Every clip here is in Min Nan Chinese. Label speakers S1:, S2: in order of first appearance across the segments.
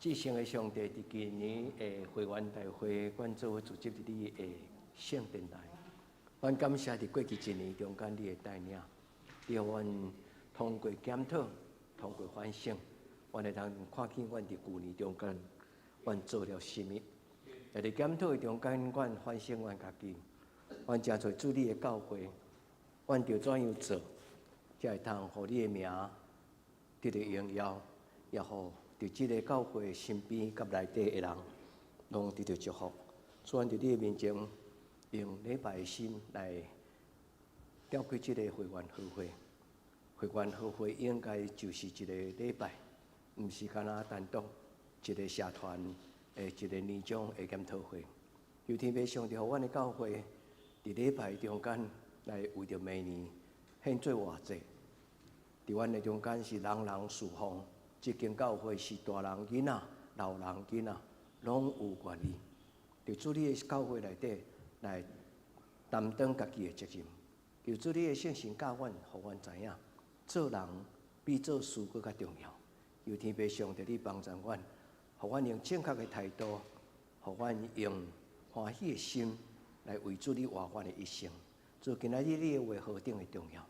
S1: 至聖的上帝，佇今年的會員大會，阮做伙聚集佇你的聖殿內。阮感謝佇過去一年中間你的帶領，你予阮通過檢討，通過反省，阮會當看見阮佇舊年中間，阮做了啥物。也佇檢討的中間，阮反省阮家己，阮誠濟主你的教誨，阮著怎樣做，才會通予你的名得著榮耀，也予佇這个教會身邊佮內底的人，攏得著祝福。主，阮佇你的面前，用禮拜的心來召開這个會員和會。會員和會應該就是一個禮拜，毋是干焦單獨一個社團的一個年終的檢討會。求天父上帝，予阮的教會佇禮拜中間來為著明年獻做活祭。佇阮的中間是人人事奉。這間教會是大人囡仔、老人囡仔，攏有願意佇主你的教會內底來擔當家己的責任。求主你的聖神教阮，予阮知影，做人比做事閣較重要。求天父上帝你幫助阮，予阮用正確的態度，予阮用歡喜的心來為主你活阮的一生。主，今仔日你的話何等的重要。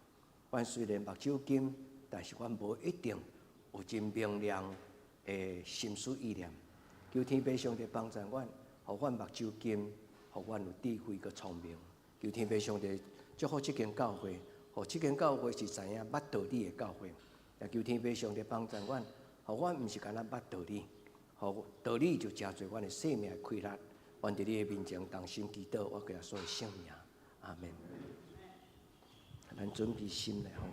S1: 阮雖然目睭金，但是阮無一定有真明亮的心思意念。求天父上帝幫助阮，予阮目睭金，予阮有智慧佮聰明。求天父上帝祝福這間教會，予這間教會是知影捌道理的教會。也求天父上帝幫助阮，予阮毋是干焦捌道理，予道理就成做阮的生命的氣力。阮佇你的面前同心祈禱，我耶穌的聖名，阿門。咱準備心來奉獻。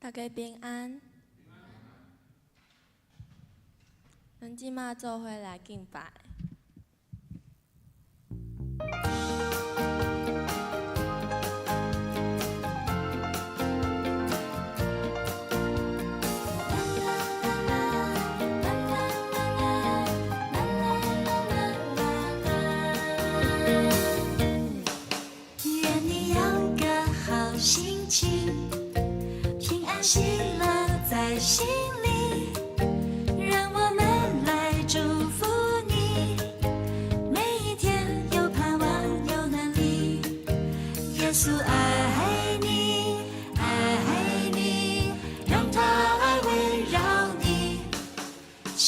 S2: 大家平安。咱這馬做伙來敬拜。
S3: 願你有個好心情，平安喜樂在心裡，讓我們來祝福你，每一天有盼望有能力，耶穌愛你，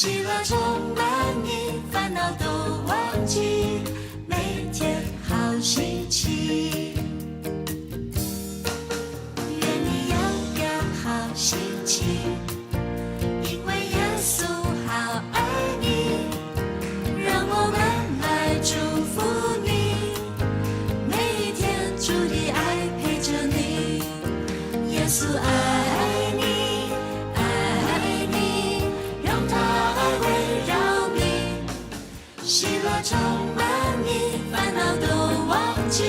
S3: 喜樂充滿你，煩惱都忘記，每天好心情。願你有個好心情，因為耶穌好愛你，讓我們來祝福你，每一天主的愛陪着你，耶穌愛你，愛你，讓他愛圍繞你，喜樂充滿你，煩惱都忘記，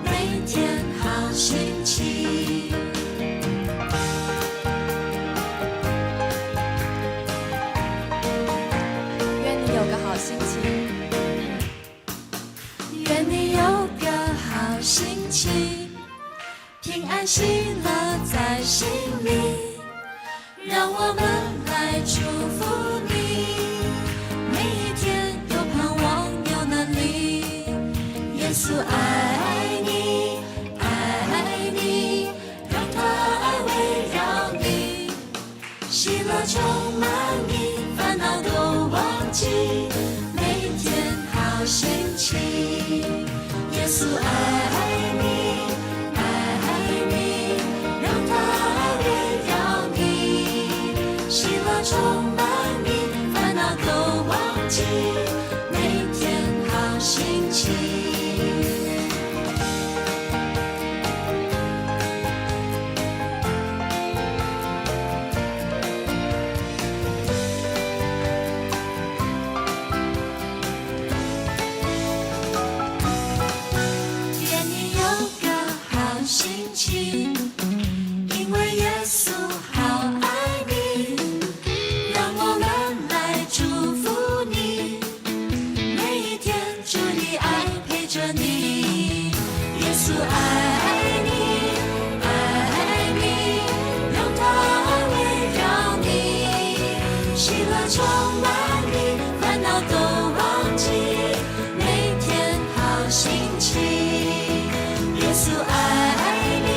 S3: 每天好心情。
S2: 願你有個好心情。
S3: 願你有個好心情，平安喜樂在心裡，讓我們來祝福你，每一天有盼望有能力，耶穌愛你，愛你，讓他愛圍繞你，喜樂充滿你，煩惱都忘記，每天好心情。耶穌愛你，愛你，讓他愛圍繞你，喜樂充滿你，煩惱都忘記，每天好心情。願你有個好心情，因為耶穌好愛你，讓我們來祝福你，每一天主的愛陪着你，耶穌愛你，愛你，讓他愛圍繞你，喜樂充滿你，煩惱都忘記，每天好心情。耶穌愛你，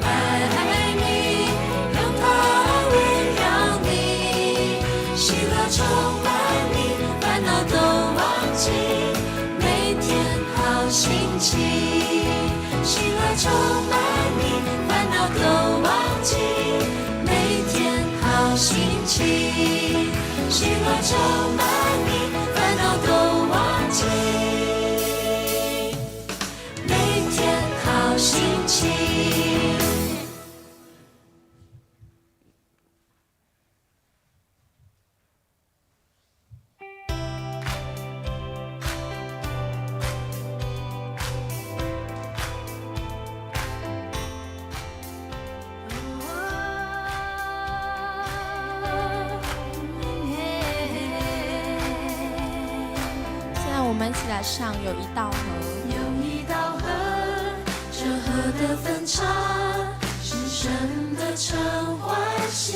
S3: 愛你，讓他愛圍繞你，喜樂充滿你，煩惱都忘記，每天好心情。喜樂充滿你，煩惱都忘記，每天好心情。喜樂充滿你，煩惱都忘記，每天好心情。
S2: 現在我們一起來唱《有一道河》。
S3: 有一道河，這河的分叉是神的誠歡喜。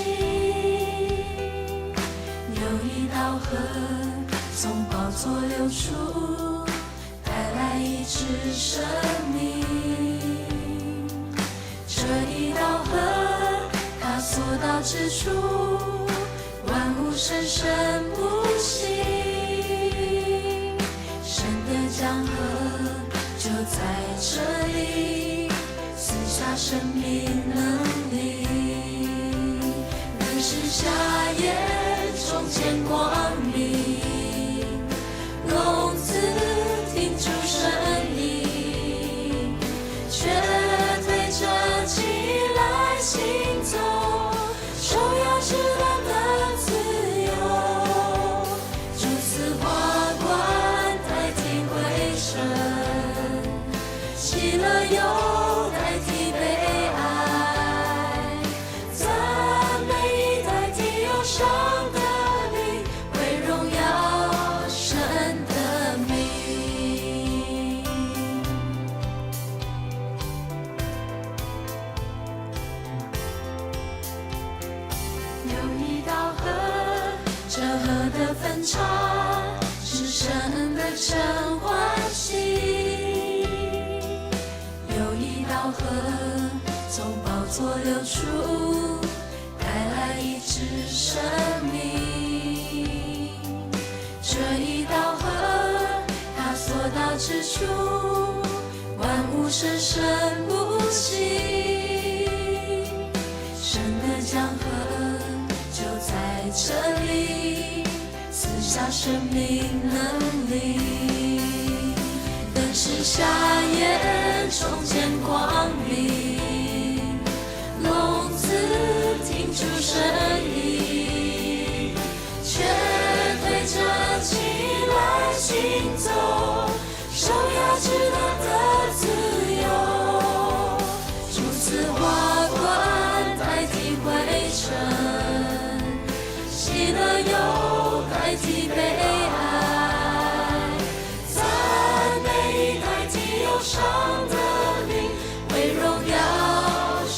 S3: 有一道河從寶座流出，帶來醫治生命。這一道河，它所到之處，萬物生生不息。神的江河就在這裡，賜下生命能力。人是瞎眼重見光明，聾子聽出聲音，瘸腿者起來行走，受壓制的得自由。主賜華冠代替灰塵，喜樂又代替悲哀，讚美已代替憂傷的靈，為榮耀神的名。有一道河，這河的分叉是神的誠歡喜。有一道河從寶座流出，帶來醫治生命。生生不息。神的江河就在這裡，賜下生命能力。燈使瞎眼重見光明，聾子聽出聲音，瘸腿者起來行走，受壓制的得自由。主賜華冠代替灰塵，喜樂油代替悲哀，讚美代替憂傷的靈，為榮耀神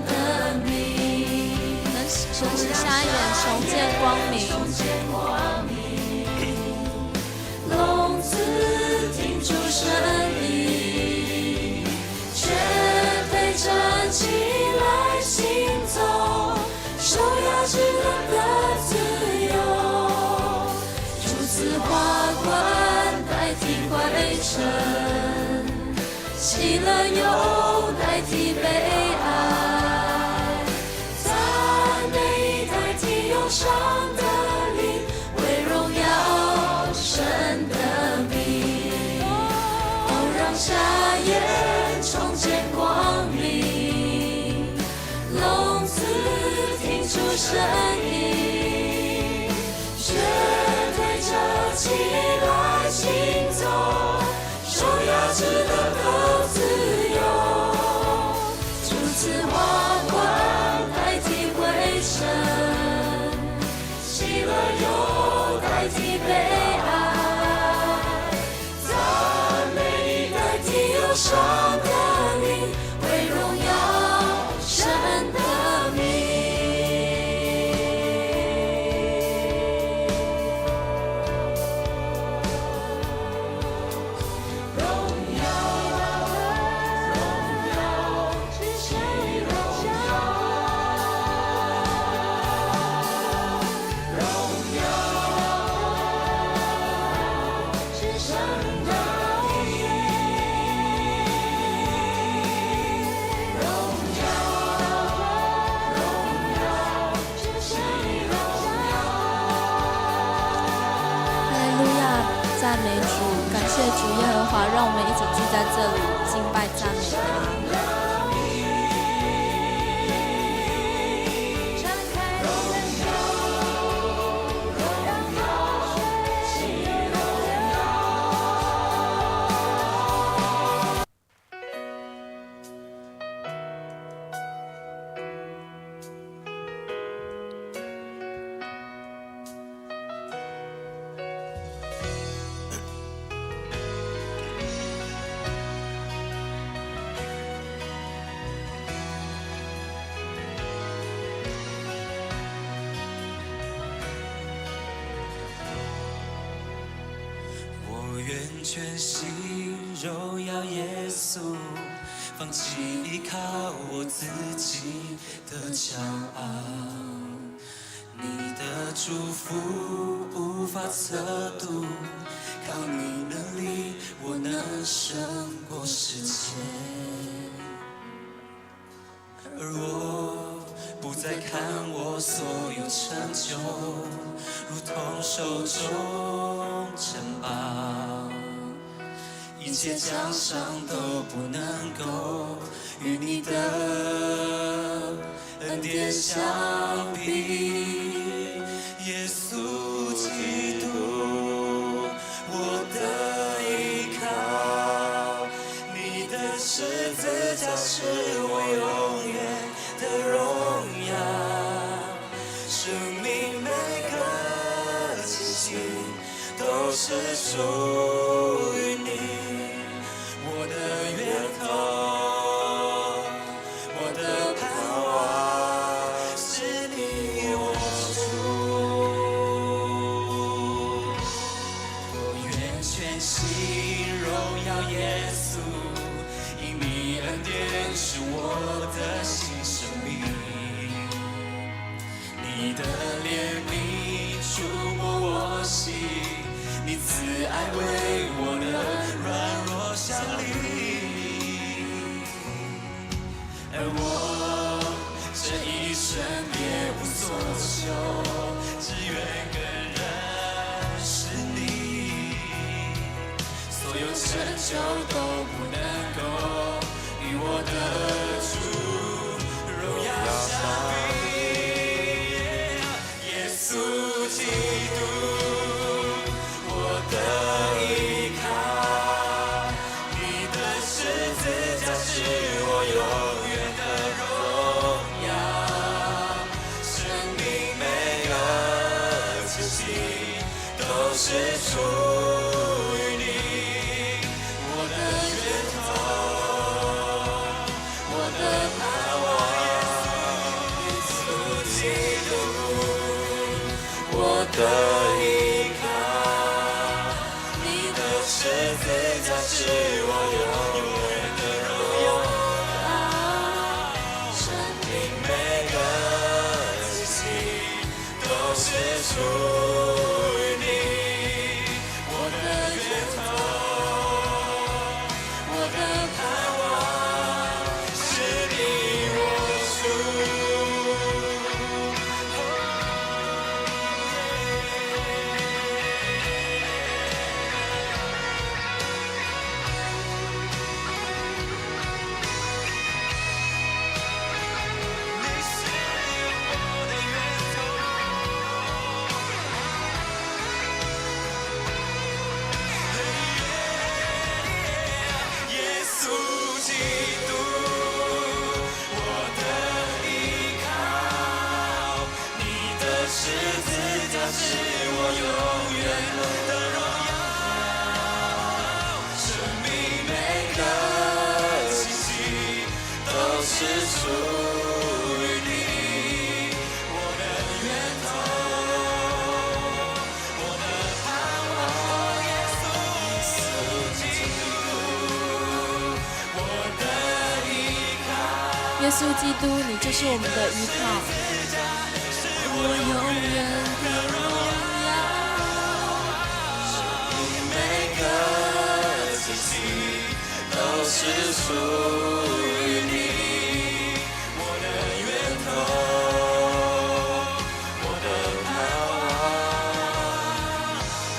S3: 的名。
S2: 能神使瞎眼重見光明，
S3: 聾子聽出聲音，瘸腿者起來行走，受壓制的得自由。主賜華冠代替灰塵，喜樂油代替悲哀，讚美代替憂傷的靈，為榮耀神的名。哦，讓瞎眼重見光明，聾子聽出聲音，瘸腿者起來行走，受壓制的得自由。主賜華冠代替灰塵，喜樂油代替悲哀，讚美代替憂傷的靈，為榮耀神的名。榮耀，榮耀，是神的榮耀，榮耀，是神的名，榮耀，榮耀，是神的榮耀。
S2: 哈利路亞，讚美主，感謝主耶和華，讓我們一起聚在這裡敬拜讚美他。
S3: 張開你的手，讓河水流。
S4: 我願全心榮耀耶穌，放棄依靠我自己的驕傲。你的祝福無法測度，靠你能力，我能勝過世界。而我不再看我所有成就，如同手中珍寶，一切獎賞都不能夠與你的恩典相比。耶穌基督，我的依靠，你的十字架是我永遠的榮耀，生命每個氣息都是屬於你，我的源頭，我的盼望是你我主。我願全心榮耀耶穌，因你恩典是我的新生命。你的憐憫觸摸我心，你慈愛為我的軟弱效力。求都不能夠與我的主榮耀相比。耶穌基督，我的依靠，你的十字架是我永遠的榮耀，生命每個氣息都是屬於你，我的源頭，我的盼望，耶穌基督，我的依靠，你的十字架是我永遠的榮耀，生命每個氣息都是屬於你，我的源頭，我的盼望，是你我主。你是我的源頭。耶穌基督，我的依靠，你的十字架是我永遠的榮耀，生命每個氣息都是屬於你，我的源頭，我的盼望，耶穌基督，我的依靠。
S2: 耶穌基督，你就是我們的依靠。我永遠的榮耀。
S4: 每個氣息都是屬於你，我的源頭，我的盼望，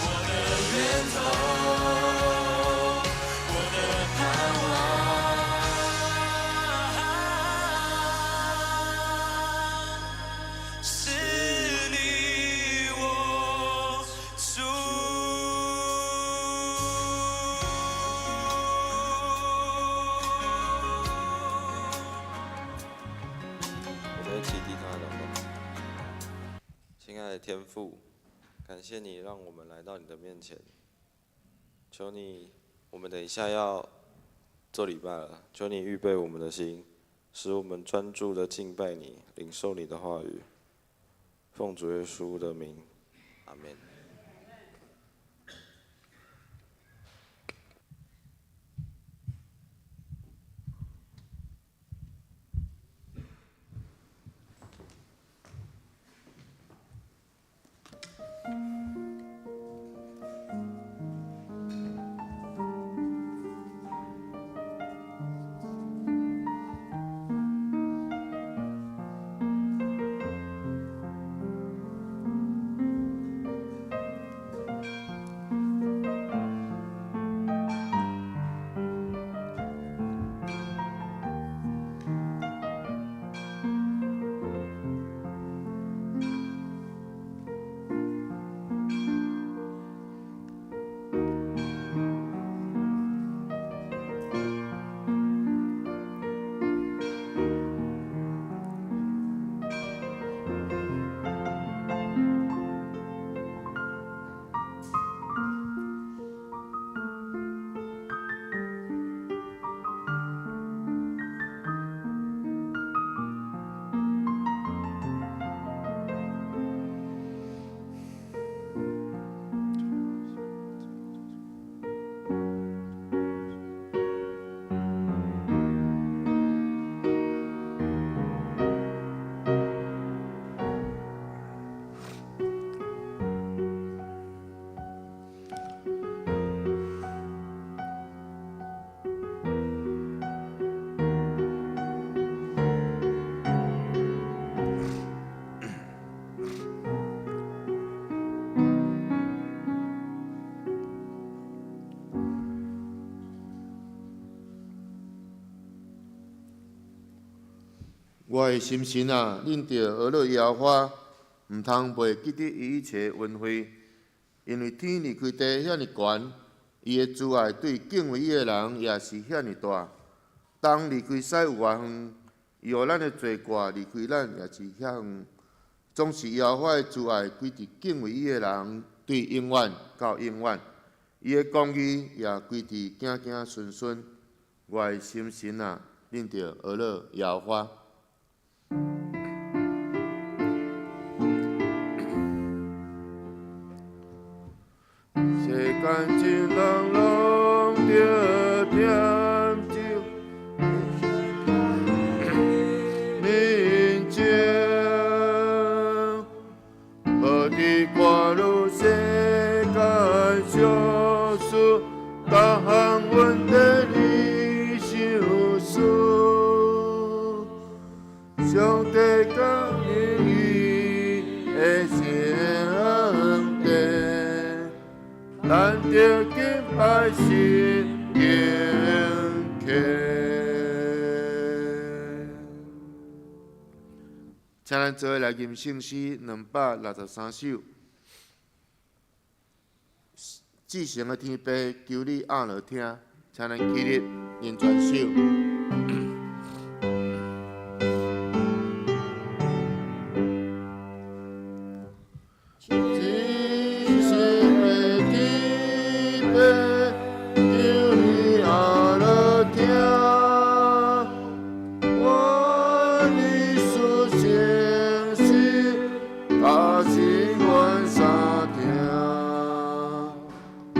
S4: 我的源頭，我的盼望，是你我主。
S5: 我們一起低頭禱告。親愛的天父，感謝你讓我們來到你的面前。求你，我們等一下要做禮拜了，求你預備我們的心，使我們專注的敬拜你，領受你的話語。奉主耶穌的名，阿門。
S6: 我的心神啊，恁著呵咾耶和華，毋通袂記得伊一切恩惠，因為天離開地遐爾懸，伊的慈愛對敬畏伊的人也是遐爾大。東離開西有偌遠，伊予咱的罪過離開咱也是遐遠。總是耶和華的慈愛歸佇敬畏伊的人，對永遠到永遠。伊的公義也歸佇子子孫孫。我的心神啊，恁著呵咾耶和華。世間眾人攏著恬靜寧靜，無佇掛慮世間小事，逐項問題你想思，上帝降臨伊的聖殿。咱著敬拜神敬虔。請咱做伙來吟聖詩263首。至聖的天父，求你按耳聽，請咱起立念全首。至聖的天父，求你按耳聽，我的事情是加是阮三聽，阮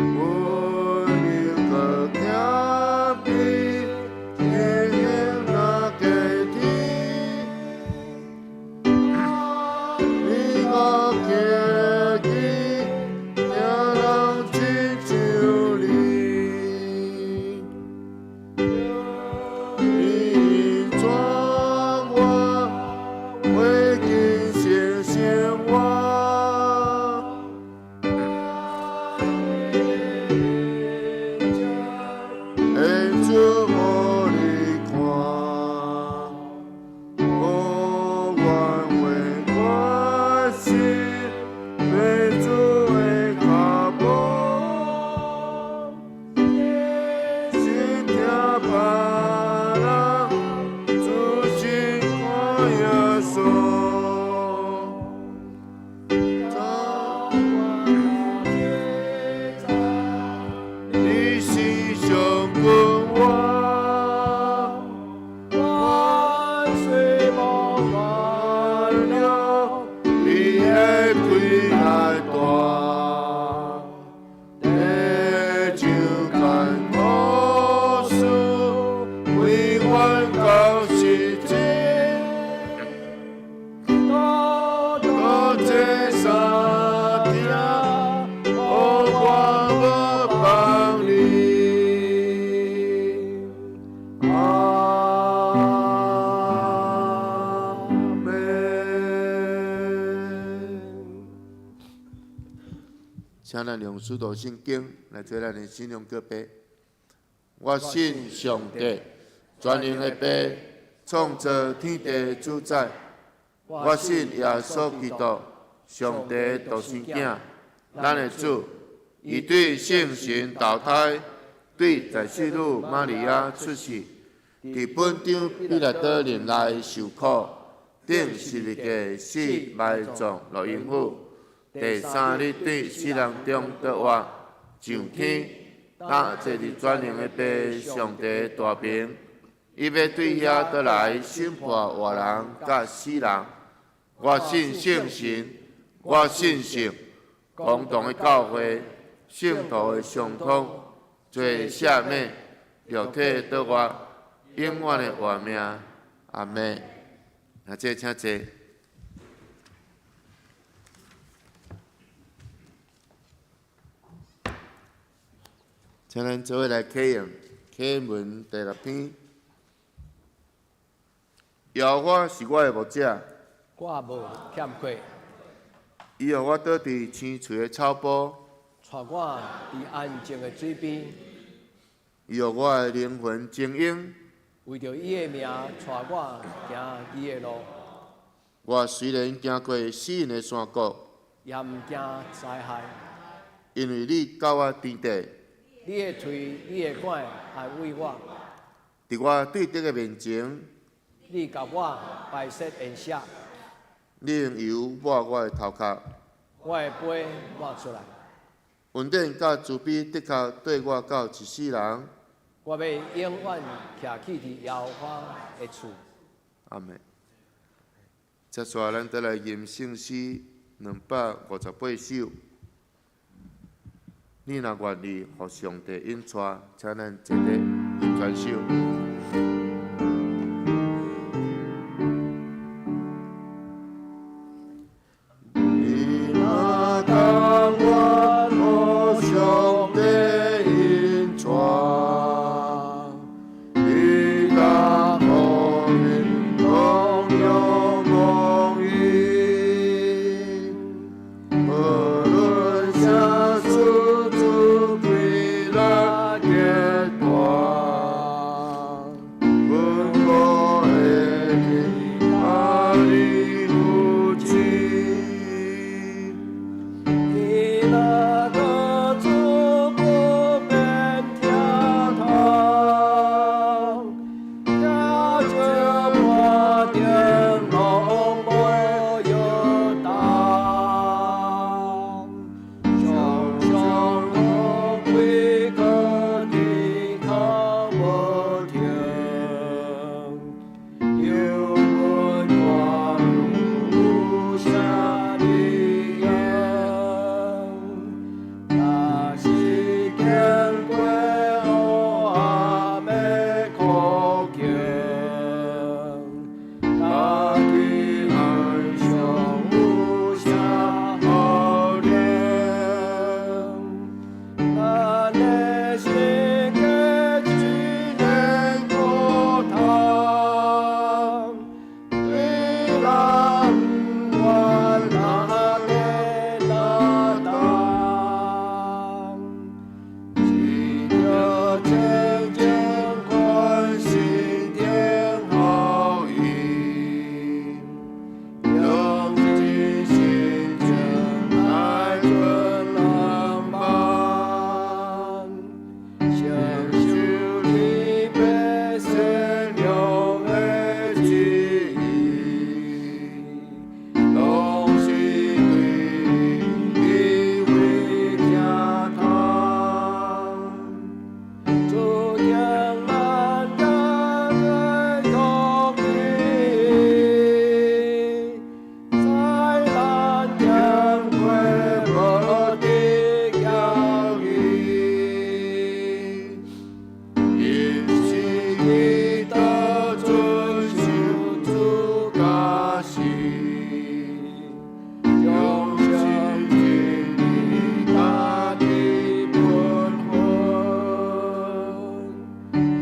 S6: 能夠謙卑，天那個天，你我客氣，聽人親像你，你轉我袂經成生活。演出予你看，無怨話我是爸主的腳步，是聽別人自信看耶穌。你是上君我，
S1: 萬歲無完了，
S6: 你的氣力大，地上艱苦事，永遠到實際。
S1: 多
S6: 多這三聽，予我無放你。阿們。請咱用使徒信經來做咱的信仰告白。我信上帝，全能的父，創造天地主宰。我信耶穌基督，上帝的獨生囝，咱的主。伊對聖神投胎，對在聖女瑪利亞出世，佇本張彼拉多任內受苦，釘十字架死埋葬落陰府，第三日對死人中復活，上天，搭坐佇全能的父上帝大爿，伊欲對遐倒來審判活人佮死人。我信聖神，我信聖公同的教會，聖徒的相通，罪赦免，肉體復活，永遠的活命。阿們。阿姐請坐。請咱做伙來啟用啟文第六篇。耶和華是我的牧者，
S1: 我無欠缺，
S6: 伊予我倒佇青翠的草坡，
S1: 帶我佇安靜的水邊，
S6: 伊予我的靈魂晶瑩，
S1: 為著伊的名，帶我行義的路。
S6: 我雖然行過死蔭的山谷，
S1: 也毋驚災害，
S6: 因為你佮我佇佇。
S1: 你的槌，你的拐安慰我。
S6: 佇我對敵的面前，
S1: 你共我擺設筵席。
S6: 你用油抹我的頭殼，
S1: 我的杯滿出來。
S6: 恩典佮慈悲的確綴我到一世人。
S1: 我欲永遠徛起佇耶和華的厝。
S6: 阿們。接下來，咱再來吟聖詩258首。你若願意，予上帝引帶，請咱齊齊吟全首。你若甘願予上帝引帶，你當予你同樣無疑，無論啥事主氣力極大，穩固的根共你扶持。
S1: 伊若閣主不免疼痛，行這盤頂攏無搖動，常常路開閣低頭無停，油門看有啥理由？若是經過黑暗的苦境，家己愛上有啥好練？咱的心結一個骨頭，對人不願哪個哪當，只著清淨關心天好意，用真心情來存浪漫，承受你白善良的旨意，攏是對你為疼痛。注定咱甘願獨立，在咱經過無得教義，因是基督遵守主教示，用心真理家己本分，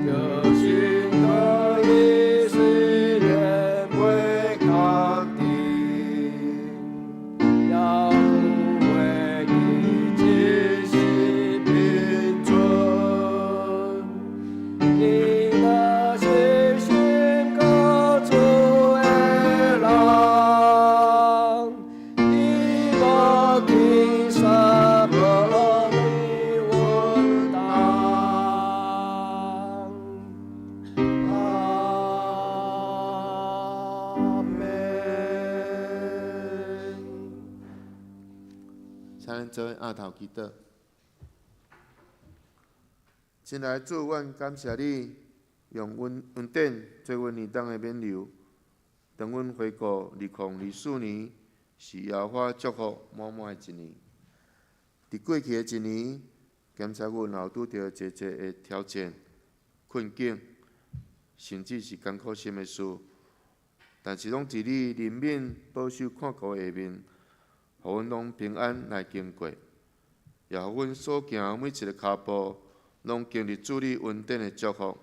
S1: 就是可以雖然袂確定，猶會記真實並存。伊若是信靠主的人，伊無去啥無你穩當。阿們。
S6: 請咱做伙徛頭祈禱。親愛的主，阮感謝你，用阮恩典做阮年冬的勉勵。當阮回顧2024年，是耶和華祝福滿滿的一年。佇過去的一年，檢查阮有拄著濟濟的挑戰、困境，甚至是艱苦心的事，但是攏佇你憐憫、保守、看顧下面，予阮攏平安來經過，也予阮所行每一个跤步，攏經歷主你恩典的祝福，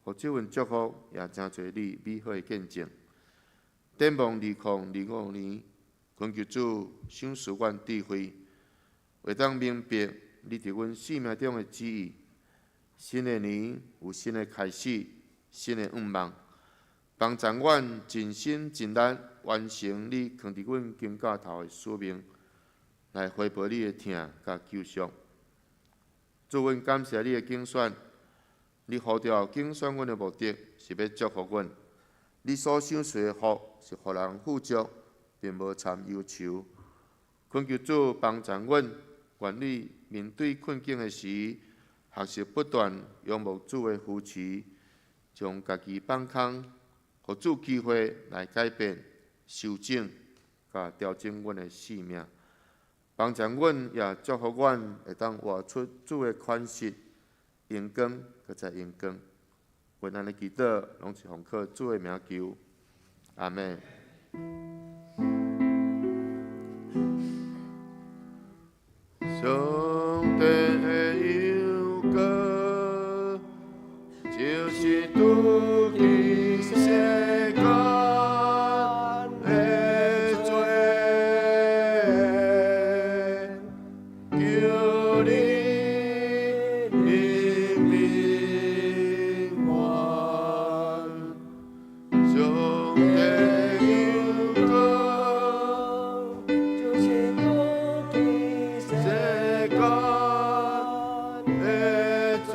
S6: 予這份祝福也成做你美好的見證。展望2025年，懇求主賞賜阮智慧，會當明白你佇阮生命中的旨意。新的年有新的開始，新的願望，幫助阮盡心盡力完成你囥佇阮肩胛頭的使命，來回報你的疼佮救贖。主，阮感謝你的揀選，你呼召揀選阮的目的是欲祝福阮。你所賞賜的福是予人富足，並無摻憂愁。懇求主幫助阮，願意面對困境的時，學習不斷仰慕主的扶持，將家己放空，予主機會來改變、修整、佮調整阮的性命。幫助阮，也祝福阮，會當活出主的款式，榮光閣再榮光。阮按呢祈禱，攏是奉靠主的名求，阿們。上帝的羊羔，就是除去世間的罪，求你憐憫阮。上帝的羊羔，
S1: 就是除去世
S6: 世間的罪，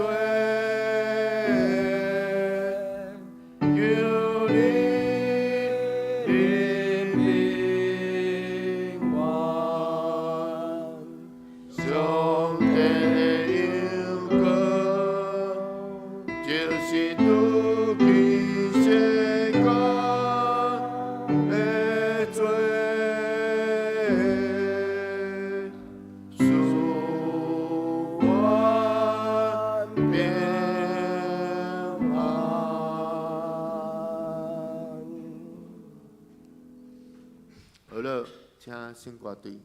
S6: 求你憐憫阮。上帝的羊羔，就是除去世間的罪，賜阮平安。好了，請聖歌隊。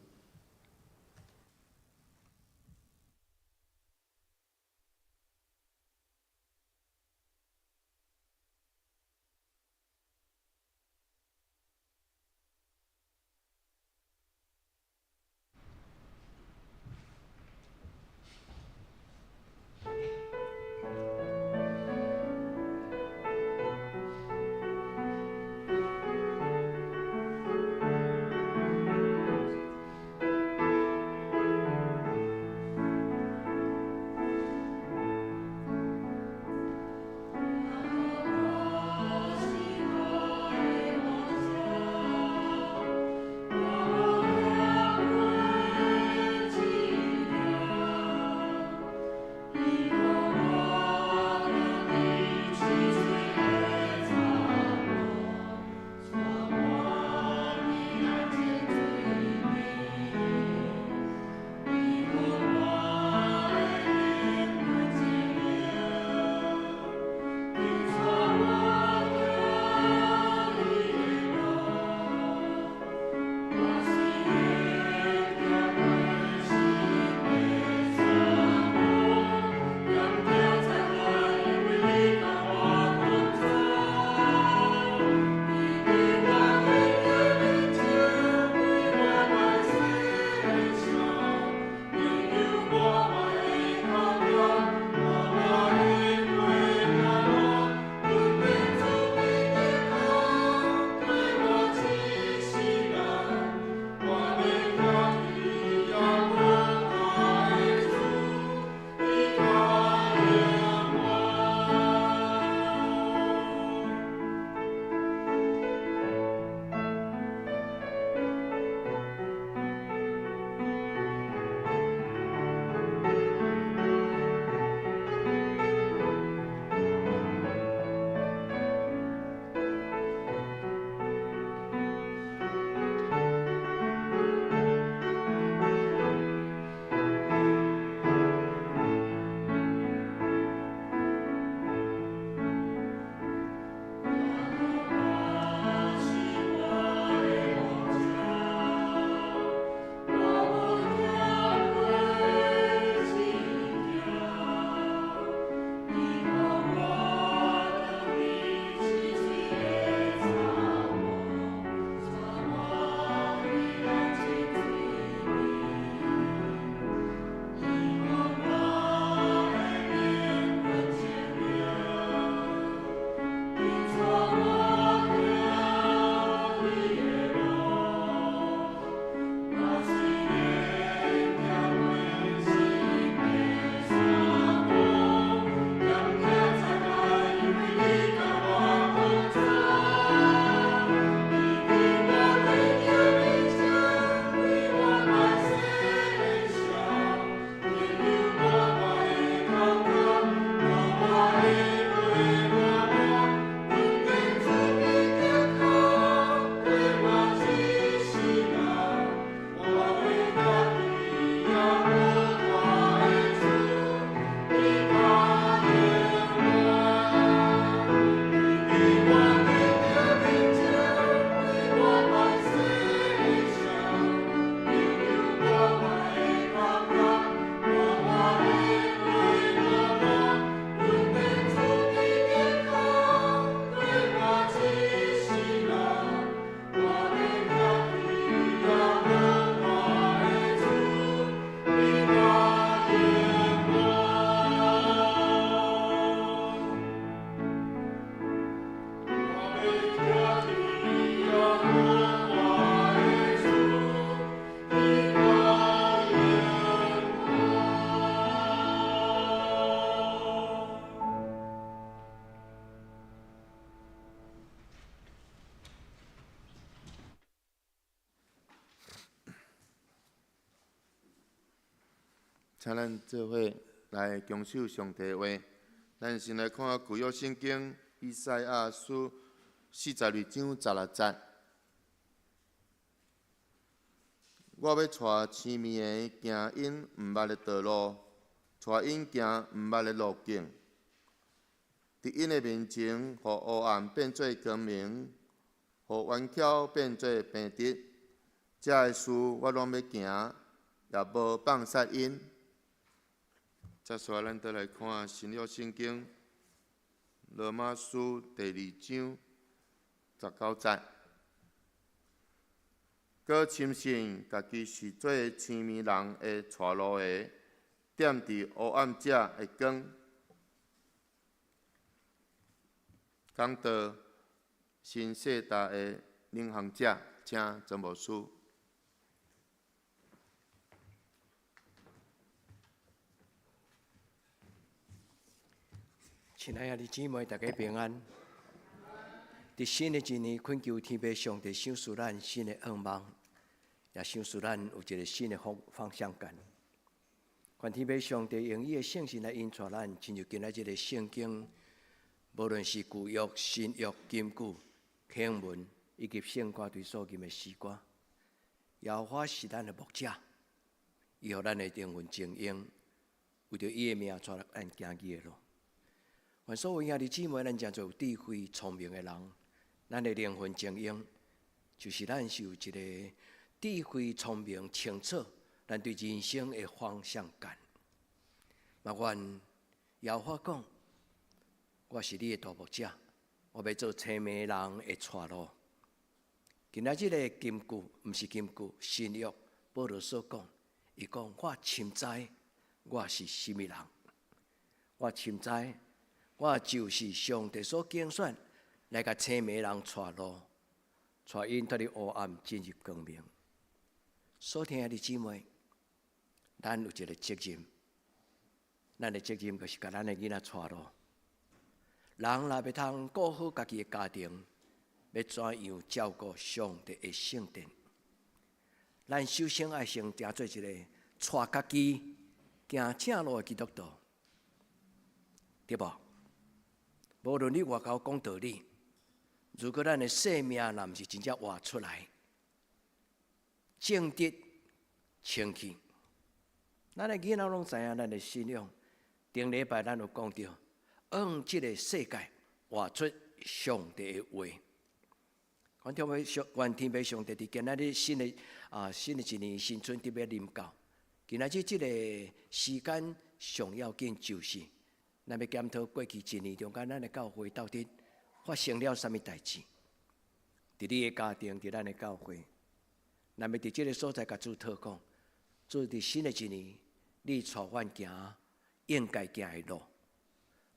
S6: 請咱做伙來恭守上帝話。咱先來看舊約聖經以賽亞書42章16節。我欲帶痴迷的行𪜶毋捌的道路，帶𪜶行毋捌的路徑。佇𪜶的面前，予黑暗變做光明，予彎曲變做平直。這个事我攏欲行，也無放殺𪜶。接續咱倒來看新約聖經羅馬書第二章19節。閣深信家己是做痴迷人的帶路的，踮佇黑暗者的光。講道新世代的領航者，請曾牧師。
S1: 親愛的姊妹，大家平安。佇新的一年，懇求天父上帝賞賜咱新的願望，也賞賜咱有一个新的方向感。願天父上帝用伊的聖神來引帶咱，進入今仔日的聖經，無論是舊約、新約、金句、經文，以及聖歌隊所吟的詩歌。耶和華是咱的牧者，伊予咱的靈魂精英，為著伊的名帶咱行義的路。願所有兄弟姊妹，咱誠濟有智慧、聰明的人，咱的靈魂精英，就是咱是有一个智慧、聰明、清楚，咱對人生的方向感。嘛，願耶和華講，我是你的大牧者，我欲做青盲人的帶路。今仔日的金句，毋是金句，新約保羅所講，伊講我深知我是啥物人，我深知我就是上帝所揀選來共青盲人帶路，帶𪜶脫離黑暗進入光明。所聽的姊妹，咱有一个責任，咱的責任就是共咱的囡仔帶路。人若欲通顧好家己的家庭，欲怎樣照顧上帝的聖殿？咱首先愛先成做一个帶家己行正路的基督徒，對無？無論你外口講道理，如果咱的生命若毋是真正活出來，正直清氣，咱的囡仔攏知影咱的信仰。頂禮拜咱有講著，往這个世界活出上帝的話。願天父上帝佇今仔日新的一年新春特別臨到，今仔日這个時間上要緊就是，咱欲檢討過去一年中間，咱的教會到底發生了啥物代誌？佇你的家庭，佇咱的教會，咱欲佇這个所在共主禱告，主佇新的一年，你帶阮行應該行的路；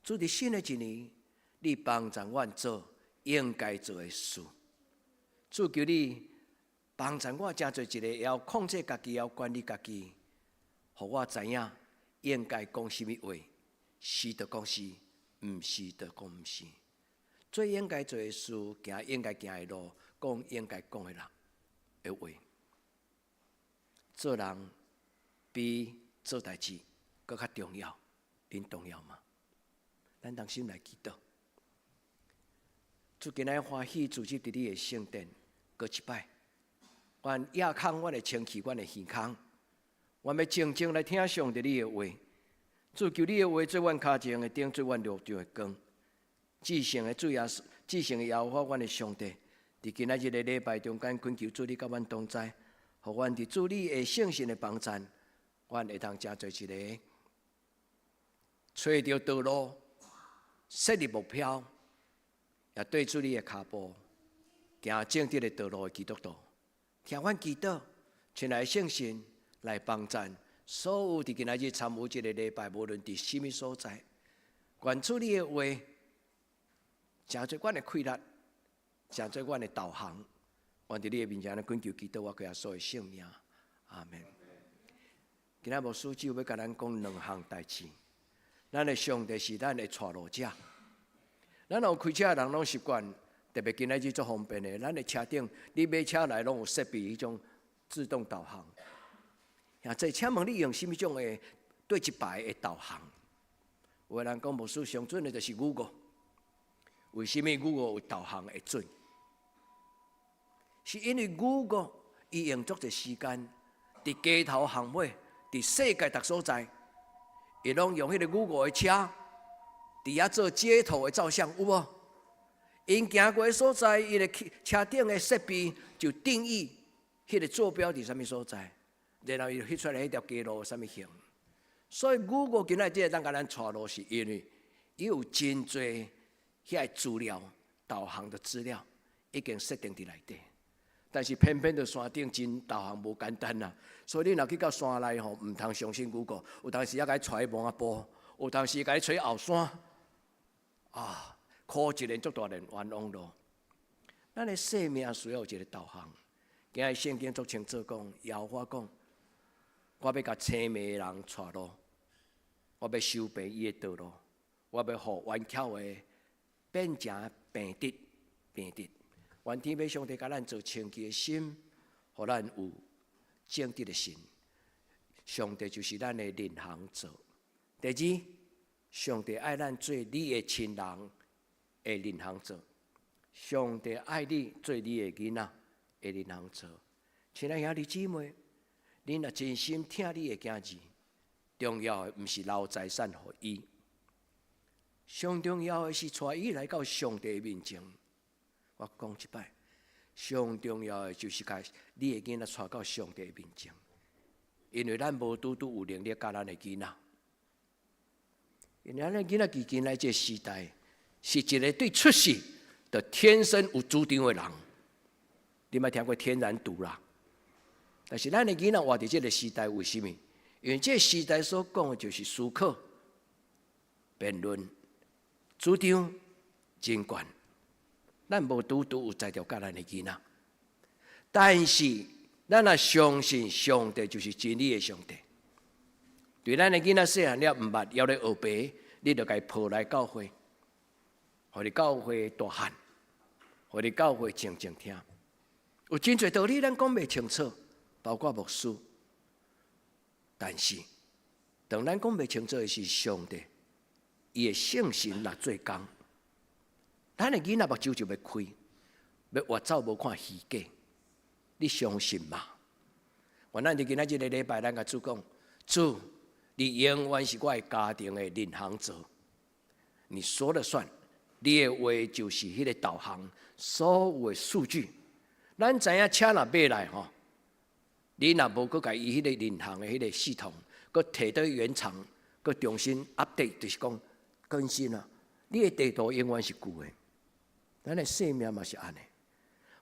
S1: 主佇新的一年，你幫助阮做應該做的事。主求你幫助我，成做一个會曉控制家己、會曉管理家己，予我知影應該講啥物話，是就講是，毋是就講毋是。做應該做的事，行應該行的路，講應該講的人的話。做人比做代誌閣較重要，恁同意嗎？咱同心來祈禱。主今日歡喜聚集佇你的聖殿，閣一擺，阮掖空阮的清氣，阮的耳孔，阮欲靜靜來聽上帝你的話。主求你的話做阮跤前的燈，做阮路上的光。至聖的主耶穌，至聖的耶和華，阮的上帝，佇今仔日的禮拜中間，懇求主你佮阮同在，予阮佇主你的聖神的幫贊，阮會當成做一个揣著道路、設立目標，也對主你的跤步行正直的道路的基督徒。聽阮祈禱，親愛的聖神來幫贊所有佇今仔日參與這个禮拜，無論佇啥物所在，願主你的話成做阮的氣力，成做阮的導航。願佇你的面前來懇求祈禱，我耶穌的聖名，阿們。今仔牧師只有欲共咱講兩項代誌。咱的上帝是咱的帶路者。咱有開車的人攏習慣，特別今仔日足方便的，咱的車頂你買車來攏有設備彼種自動導航。啊，這請問你用啥物種的對一排的導航。有的人講牧師上準的就是 Google，為啥物 Google 有導航會準？是因為 Google 伊用足濟時間，佇街頭巷尾，佇世界逐所在，伊攏用彼个 Google 的車，佇遐做街頭的照相，有無？𪜶行過的所在，伊的車頂的設備就定義彼个坐標佇啥物所在，然後伊就翕出來彼條街路有啥物形。所以 Google 今仔日當共咱帶路，是因為伊有真濟遐個資料、導航的資料已經設定佇內底。但是偏偏佇山頂真導航無簡單啦，所以你若去到山內吼，毋通相信 Google，有當時猶共你帶去墓仔埔，有當時共你揣後山，啊，苦一輪足大輪冤枉路。咱的生命需要有一個導航。今日聖經足清楚講，耶和華講，我欲共青盲的人帶路，我欲修平伊的道路，我欲予彎曲的變成平直，平直。願天父上帝共咱造清潔的心，予咱有正直的心。上帝就是咱的領航者。第二，上帝愛咱做你的親人的領航者。上帝愛你做你的囡仔的領航者。親愛兄弟姊妹，你若真心疼你的囝兒，重要的毋是留財產予伊，上重要的是帶伊來到上帝面前。我講一擺，上重要的就是共你的囡仔帶到上帝面前，因為咱無拄拄有能力教咱的囡仔。因為咱的囡仔佇今仔這個時代，是一個對出世就天生有主張的人。你捌聽過天然獨啦？但是咱的囡仔活佇這個時代，為什麼？因為這個時代所講的就是思考、辯論、主張、真懸。咱無拄拄有才調教咱的囡仔，但是咱若相信上帝就是真理的上帝。對咱的囡仔細漢了毋捌，猶咧學白，你就共伊抱來教會，予佇教會大漢，予佇教會靜靜聽。有真濟道理咱講袂清楚，包括牧師。但是當咱講袂清楚的是上帝，伊的聖神來做工。咱的囡仔目睭就欲開，欲越走無看虛假，你相信嗎？願咱佇今仔這個禮拜，咱共主講，主，你永遠是我的家庭的領航者，你說了算，你的話就是彼個導航，所有的數據，咱知影車若買來吼，你若無閣共伊彼個領航的彼個系統，閣提到原廠，閣重新 update，就是講更新啊，你的地圖永遠是舊的。咱的生命嘛是按呢，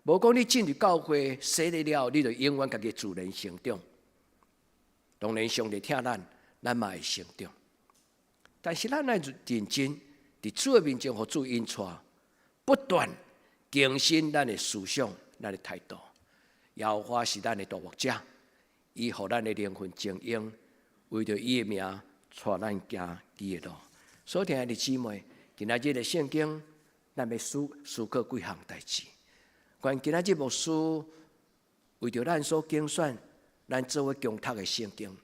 S1: 無講你進入教會洗禮了，你就永遠家己自然成長。當然，上帝疼咱，咱嘛會成長。但是咱愛認真，佇主的面前，予主引帶，不斷更新咱的思想、咱的態度。耶和華是咱的大牧者，伊予咱的靈魂精英，為著伊的名，帶咱行伊的路。所親愛的姊妹，今仔日的聖經，咱欲思思考幾項代誌。願今仔日牧師為著咱所揀選，咱做伙共讀的聖經，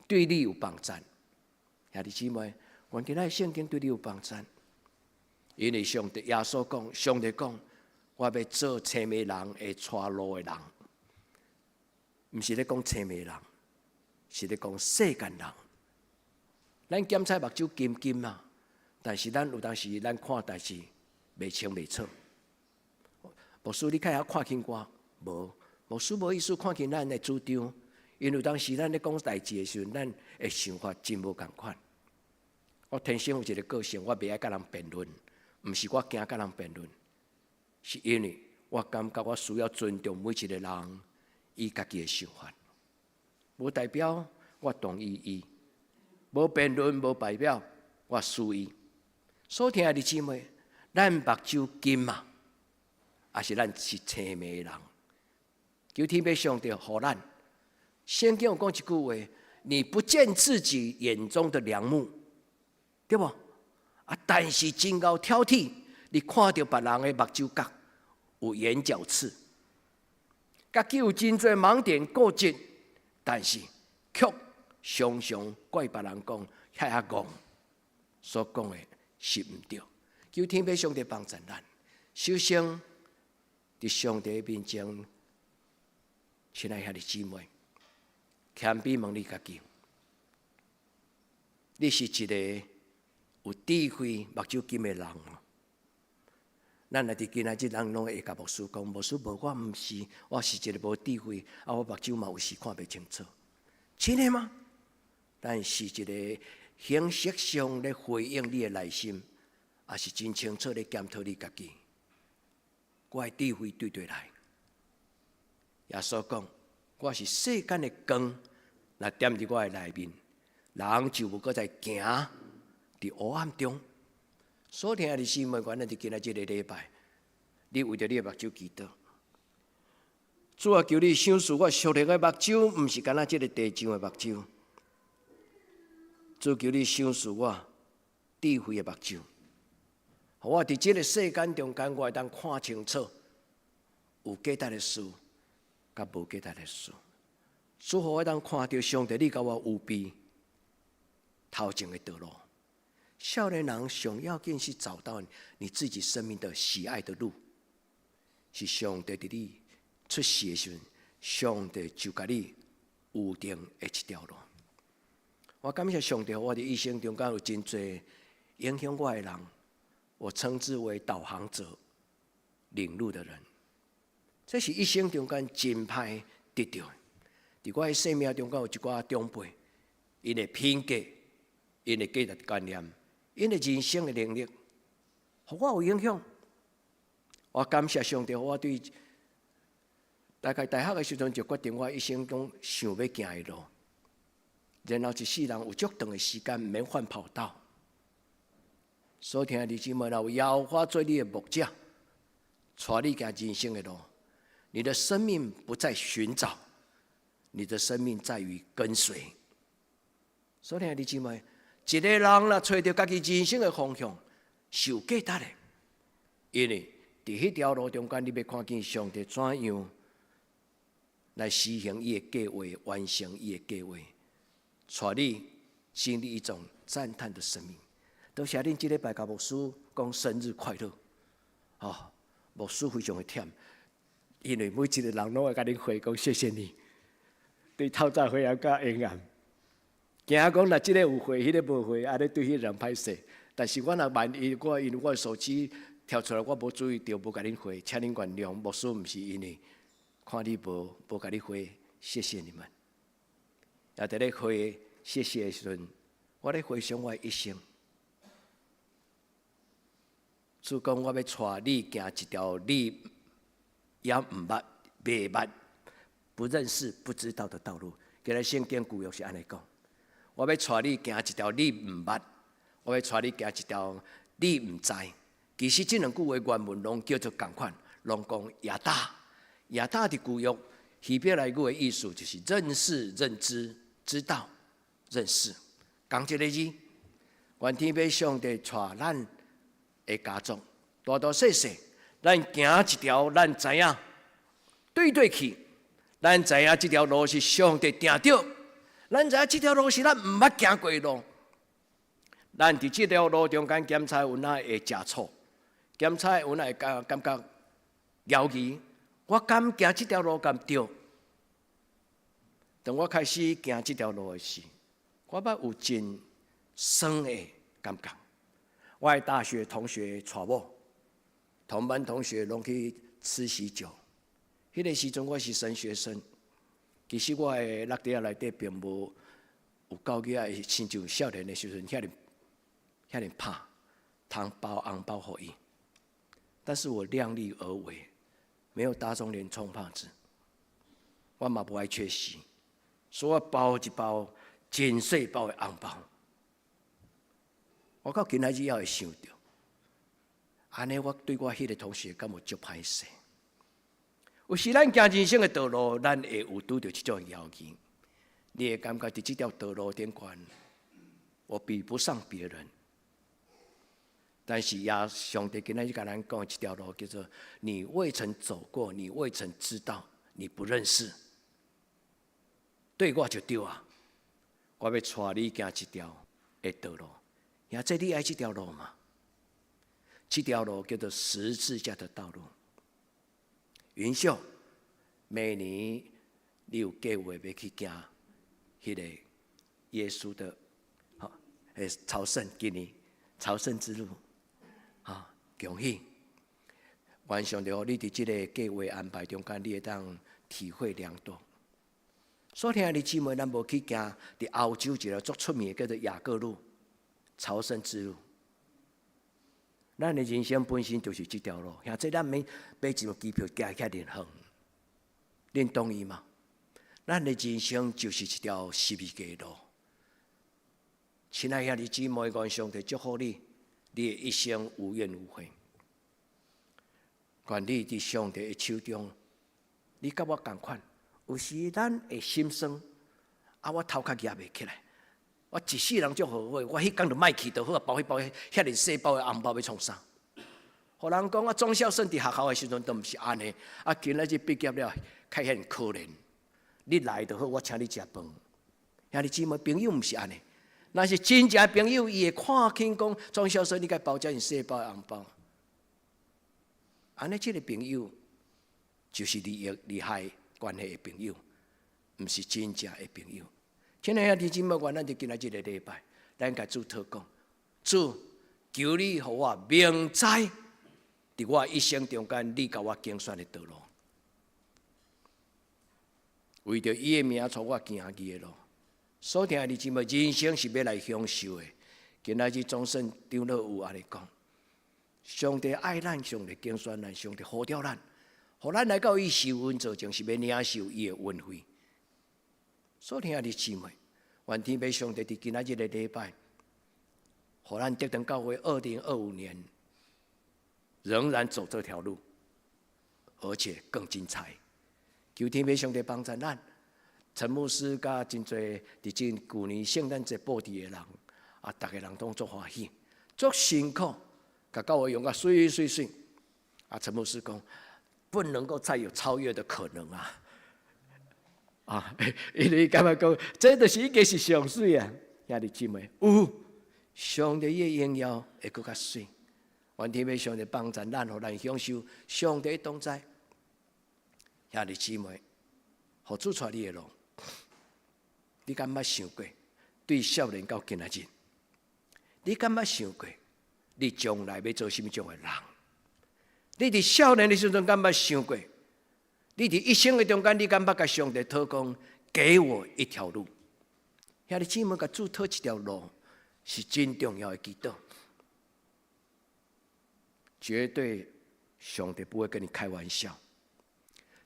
S1: 對你有幫助。兄弟姊妹，願今仔日聖經對你有幫助。因為上帝耶穌講，上帝講，我欲做青盲人會帶路的人，毋是咧講青盲人，是咧講世間人。咱檢查目睭金金啊，但是咱有當時咱看代誌袂清袂楚。牧師，你較會曉看輕我？無，牧師無意思看輕咱的主張，因為當時咱咧講代誌的時陣，咱的想法真無仝款。我天生有一個個性，我袂愛佮人辯論，毋是我驚佮人辯論，是因為我感覺我需要尊重每一個人伊家己的想法，無代表我同意伊，無辯論無代表我輸伊。所親愛的姊妹，咱目睭金嘛，抑是咱是青盲人？求天父上帝予咱。聖經有講一句話：你不見自己眼中的梁木，對無？啊，但是真𠢕挑剔，你看著別人的目睭角有眼角刺，家己有真濟盲點固執，但是卻常常怪別人講遐遐戇，所講的是毋對。求天父上帝幫助咱，首先佇上帝面前，親愛兄弟姊妹，謙卑問你家己，你是一個有智慧目睭金的人無？咱若佇今仔日，人攏會共牧師講，牧師無，我毋是，我是一個無智慧，啊，我目睭嘛有時看袂清楚。真的嗎？咱是一個形式上咧回應你的內心，抑是真清楚咧檢討你家己？我的智慧對佗來？耶穌講，我是世間的光，若踮佇我的內面，人就無閣再行佇黑暗中。所以兄弟姊妹，阮佇今仔這个禮拜，你為著你的目睭祈禱。主啊，求你賞賜我屬靈的目睭，毋是干焦這个地上的目睭。主求你賞賜我智慧的目睭，予我佇這个世間中間，我會當看清楚有價值的事，佮無價值的事。主予我當看著上帝，你共我預備頭前的道路。少年人上要緊是找到你自己生命的喜愛的路，是上帝佇你出世的時陣，上帝就共你預定的一條路。我感謝上帝，我佇一生中間有真濟影響我的人，我稱之為導航者、領路的人。這是一生中間真歹得著的。佇我的生命中間有一寡長輩，𪜶的品格、𪜶的價值觀念、𪜶的人生的能力，予我有影響。我感謝上帝，我對大概大學的時陣就決定我一生中想欲行的路。然後一世人有足長的時間毋免換跑道。所以兄弟姊妹，若有耶和華做你的牧者，帶你行人生的路，你的生命不再尋找，你的生命在於跟隨。所以兄弟姊妹，一個人若揣著家己人生的方向，是有價值的，因為佇彼條路中間，你欲看見上帝怎樣來實行伊的計劃，完成伊的計劃，帶你經歷一種讚嘆的生命。多謝恁這禮拜共牧師講生日快樂，哦，牧師非常的忝，因為每一個人攏會共恁回講謝謝你，對透早回來到下暗，驚講若這个有回，彼个無回，按呢對彼个人歹勢。但是我若萬一我因為我的手機跳出來，我無注意著，無共恁回，請恁原諒。牧師毋是因為看你無共你回，謝謝你們。也佇咧回謝謝的時陣，我咧回想我的一生。主講我欲帶你行一條你猶毋捌、袂捌、不認識、不知道的道路。今日聖經舊約是按呢講，我欲帶你行一條你毋捌，我欲帶你行一條你毋知。其實這兩句話原文攏叫做仝款，攏講ידע。ידע佇舊約希伯來語的意思就是認識、認知、知道、認識。仝一个字，願天父上帝帶咱的家族，大大細細，咱行一條，咱知影對佗去，咱知影這條路是上帝定著，咱知影這條路是咱毋捌行過的路。咱佇這條路中間檢查有哪會食醋，檢查有哪會感覺猶疑，我敢行這條路敢對？當我開始行這條路的時，我捌有真酸的感覺。我的大學同學娶某，同班同學攏去吃喜酒。彼個時陣我是神學生，其實我的橐袋仔內底並無有夠額仔，親像少年的時陣遐爾遐爾拍，通包紅包予伊。但是我量力而為，沒有打腫臉充胖子，我嘛無愛缺席，所以我包一包真細包的紅包。我到今仔日猶會想著，按呢我對我彼個同學敢有足歹勢？有時咱行人生的道路，咱會有拄著這種猶疑，你會感覺佇這條道路頂懸，我比不上別人。但是耶上帝今仔日共咱講這條路叫做你未曾走過，你未曾知道，你不認識，對我就對啊。我欲帶你行一條的道路，兄弟你愛這條路嗎？這條路叫做十字架的道路。雲秀，明年你有計劃欲去行彼個耶穌的，吼，朝聖，今年朝聖之路，啊，恭喜！願上帝予你佇這個計劃安排中間，你會當體會良多。所以兄弟姊妹，咱無去行佇歐洲一個足出名叫做雅各路朝聖之路。咱的人生本身就是這條路，兄弟咱免買一張機票行遐爾遠，恁同意嗎？咱的人生就是一條十字架路。親愛兄弟姊妹，願上帝祝福你，你的一生無怨無悔。願你佇上帝的手中，你佮我仝款，有時咱會心酸，啊，我頭殼舉袂起來，我一世人足後悔，我彼工就莫去就好啊，包彼包遐爾細包的紅包欲創啥？予人講啊，莊孝順佇學校的時陣都毋是按呢，啊，今仔日畢業了，較遐爾可憐。你來就好，我請你食飯。兄弟姊妹，朋友毋是按呢，若是真正朋友，伊會看輕講莊孝順，你共包遮爾細包的紅包。按呢，這个朋友就是利益利害關係的朋友，毋是真正的朋友。親愛的兄弟姊妹，願咱佇今仔這个禮拜，咱共主禱告，主求你予我明知，佇我一生中間，你共我揀選的道路，為著伊的名，帶我行義的路。所聽的姊妹，人生是欲來享受的。今仔日莊勝長老有按呢講，上帝愛咱，上帝揀選咱，上帝呼召咱，予咱來到伊受恩座前，是欲領受伊的恩惠。所聽的姊妹，願天父上帝佇今仔日的禮拜，予咱德長教會2025年仍然走這條路，而且更精彩。求天父上帝幫助咱，陳牧師佮真濟佇這舊年聖誕節布置的人，啊，逐个人攏足歡喜，足辛苦，共教會用甲媠媠媠。啊，陳牧師講，不能夠再有超越的可能啊！啊，因為感覺講，這就是已經是上媠啊！兄弟姊妹，有上帝的榮耀會閣較媠。願天父上帝幫助咱，予咱享受上帝同在。兄弟姊妹，予主帶你的路，你敢捌想過？對少年到今仔日，你敢捌想過？你將來欲做啥物種的人？你佇少年的時陣敢捌想過？你佇一生的中間，你敢捌共上帝禱講，給我一條路？兄弟姊妹，共主討一條路，是真重要的祈禱。絕對上帝不會跟你開玩笑。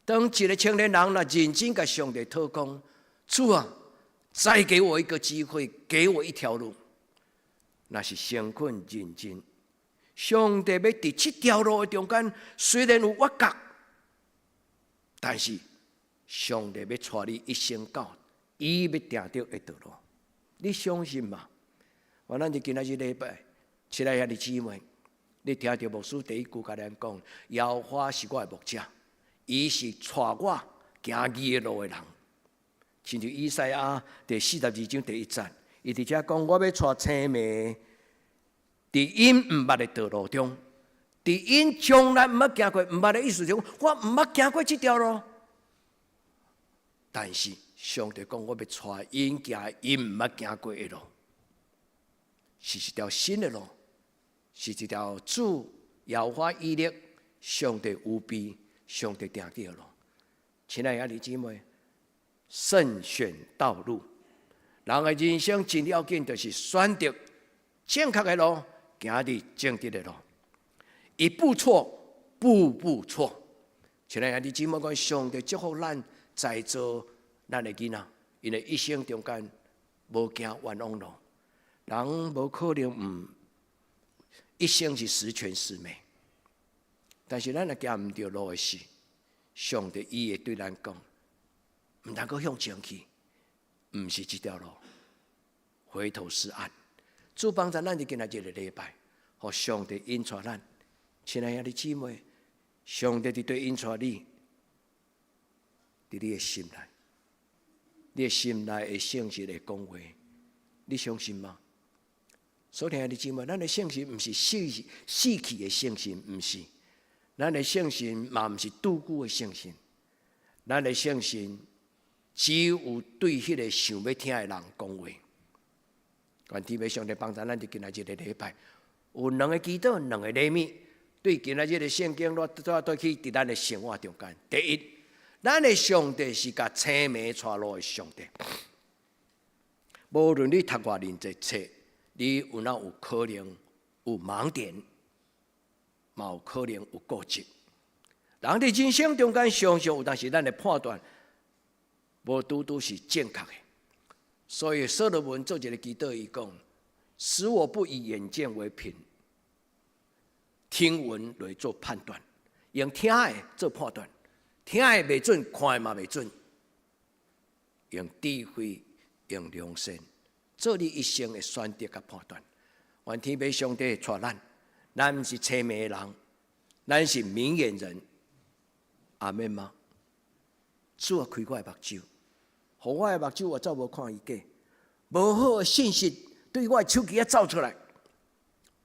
S1: 當一個青年人若認真共上帝禱講，主啊，再給我一個機會，給我一條路，那是誠懇認真。上帝欲佇這條路的中間，雖然有彎角，但是上帝欲帶你一生到伊欲定著的道路，你相信嗎？我咱佇今仔日禮拜，親愛兄弟姊妹，你聽著牧師第一句共咱講，耶和華是我的牧者，伊是帶我行義的路的人。親像以賽亞第42章第1節，伊佇遮講，我欲帶青盲佇𪜶毋捌的道路中，佇𪜶從來毋捌行過，毋捌的意思就我毋捌行過這條路。但是上帝講，我欲帶𪜶行𪜶毋捌行過的路，是一條新的路，是一條主耶和華以勒上帝預備、上帝定的路。親愛兄弟姊妹，慎選道路，人的人生真要緊，就是選擇正確的路，行佇正直的路。一步錯，步步錯。親愛兄弟姊妹，講上帝祝福咱在座咱的囡仔，𪜶的一生中間無行冤枉路，人無可能毋一生是十全十美。但是咱若行毋著路的時，上帝伊會對咱講，毋通閣向前去，毋是這條路，回頭是岸。主幫助咱佇今仔這個禮拜，予上帝引帶咱。親愛兄弟姊妹，上帝佇佗引帶你，佇你的心內，你的心內的誠實會講話，你相信嗎？所聽的姊妹，咱的信心毋是死死去的信心，毋是。咱的信心嘛毋是拄久的信心，咱的信心只有對彼个想欲聽的人講話。願天父上帝幫助咱佇今仔日的禮拜，有兩个祈禱，兩个禮物，對今仔日的聖經，我對對去佇咱的生活中間。第一，咱的上帝是共青盲帶路的上帝。無論你讀偌認真冊，你有哪有可能有盲點，嘛有可能有固執。人佇人生中間，常常有當時咱的判斷無拄拄是正確的。所以所羅門做一个祈禱，伊講：使我不以眼見為憑，聽聞來做判斷，用聽的做判斷，聽的袂準，看的嘛袂準，用智慧，用良善，做你一生的選擇佮判斷。願天父上帝帶咱，咱毋是青盲的人，咱是明眼人。阿們嗎？主啊，開我的目睭，予我的目睭我走無看伊假，無好的信息對我的手機仔走出來，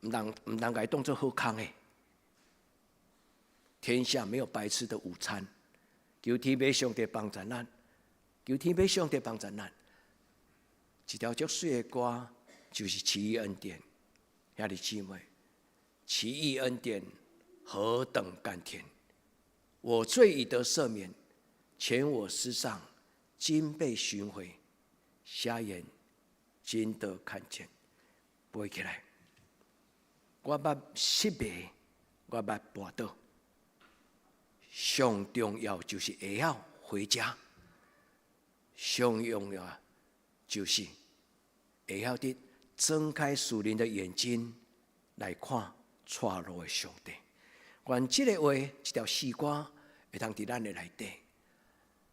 S1: 毋通共伊當做好康的。天下沒有白吃的午餐，求天父上帝幫助咱，求天父上帝幫助咱。一條足媠的歌，就是奇異恩典，兄弟姊妹，奇異恩典何等甘甜！我罪已得赦免，前我失喪，今被尋回，瞎眼今得看見，背起來。我捌失迷，我捌跋倒，上重要就是會曉回家，上重要就是會曉得睜開屬靈的眼睛來看帶路的上帝。願這个話，這條詩歌會當佇咱的內底，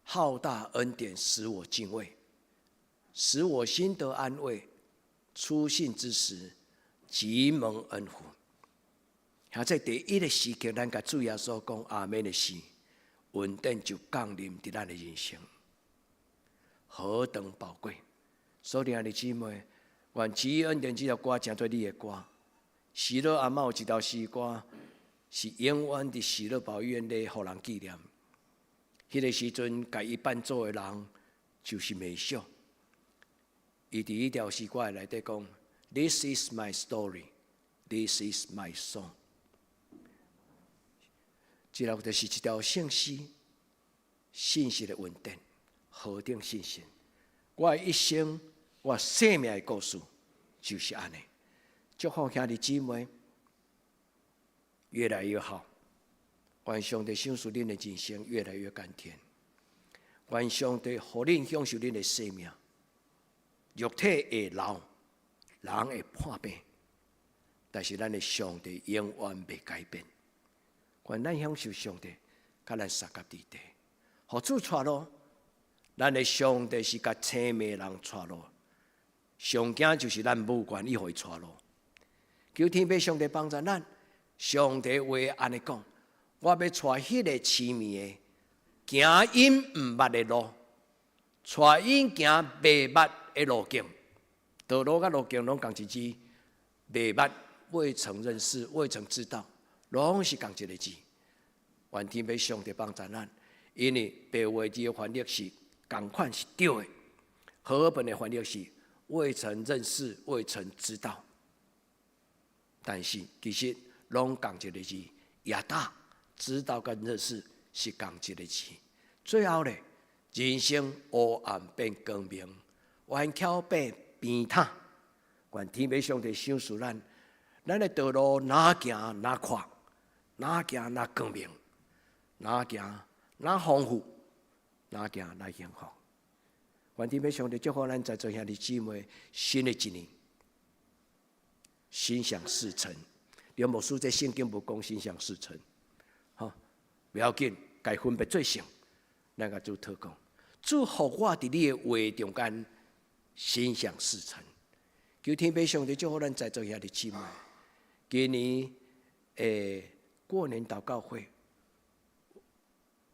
S1: 浩大恩典使我敬畏，使我心得安慰。初信之時，即蒙恩福。現在第一个時刻，咱共主耶穌講阿們的時，恩典就降臨佇咱的人生，何等寶貴！所以兄弟姊妹，願奇異恩典這條歌成做你的歌。喜樂阿嬤有一條詩歌，是永遠佇喜樂保育院咧，予人紀念。彼个時陣，共伊伴奏的人就是美秀。伊佇彼條詩歌內底講：This is my story, this is my song。這條就是一條聖詩，信實的恩典，何等信心！我的一生，我生命的故事就是按呢。祝福兄弟姊妹越來越好，願上帝賞賜恁的人生越來越甘甜，願上帝予恁享受恁的生命。肉體會老，人會破病，但是咱的上帝永遠袂改變。願咱享受上帝，佮咱相佮佇地，予主帶路。咱的上帝是共青盲人帶路，上驚就是咱無願意予伊帶路。求天父上帝幫助咱，上帝話按呢講，我欲帶彼个痴迷的，行𪜶毋捌的路，帶𪜶行袂捌的路徑。道路佮路徑攏仝一字，袂捌，未曾認識，未曾知道，攏是仝一个字。願天父上帝幫助咱，因為白話字的翻譯是仝款是對的，和合本的翻譯是未曾認識，未曾知道。但是其實攏仝一个字，ידע知道佮認識是仝一个字。最後咧，人生黑暗變光明，彎曲變平坦。願天父上帝賞賜咱，咱的道路若行若闊，若行若光明，若行若豐富，若行若幸福。願天父上帝祝福咱在座兄弟姊妹，新的一年，心想事成。劉牧師這聖經無講心想事成，吼，不要緊，共分別做聖，咱共主禱告，主予我佇你的話中間心想事成。求天父上帝祝福咱在座兄弟姊妹，今年過年禱告會，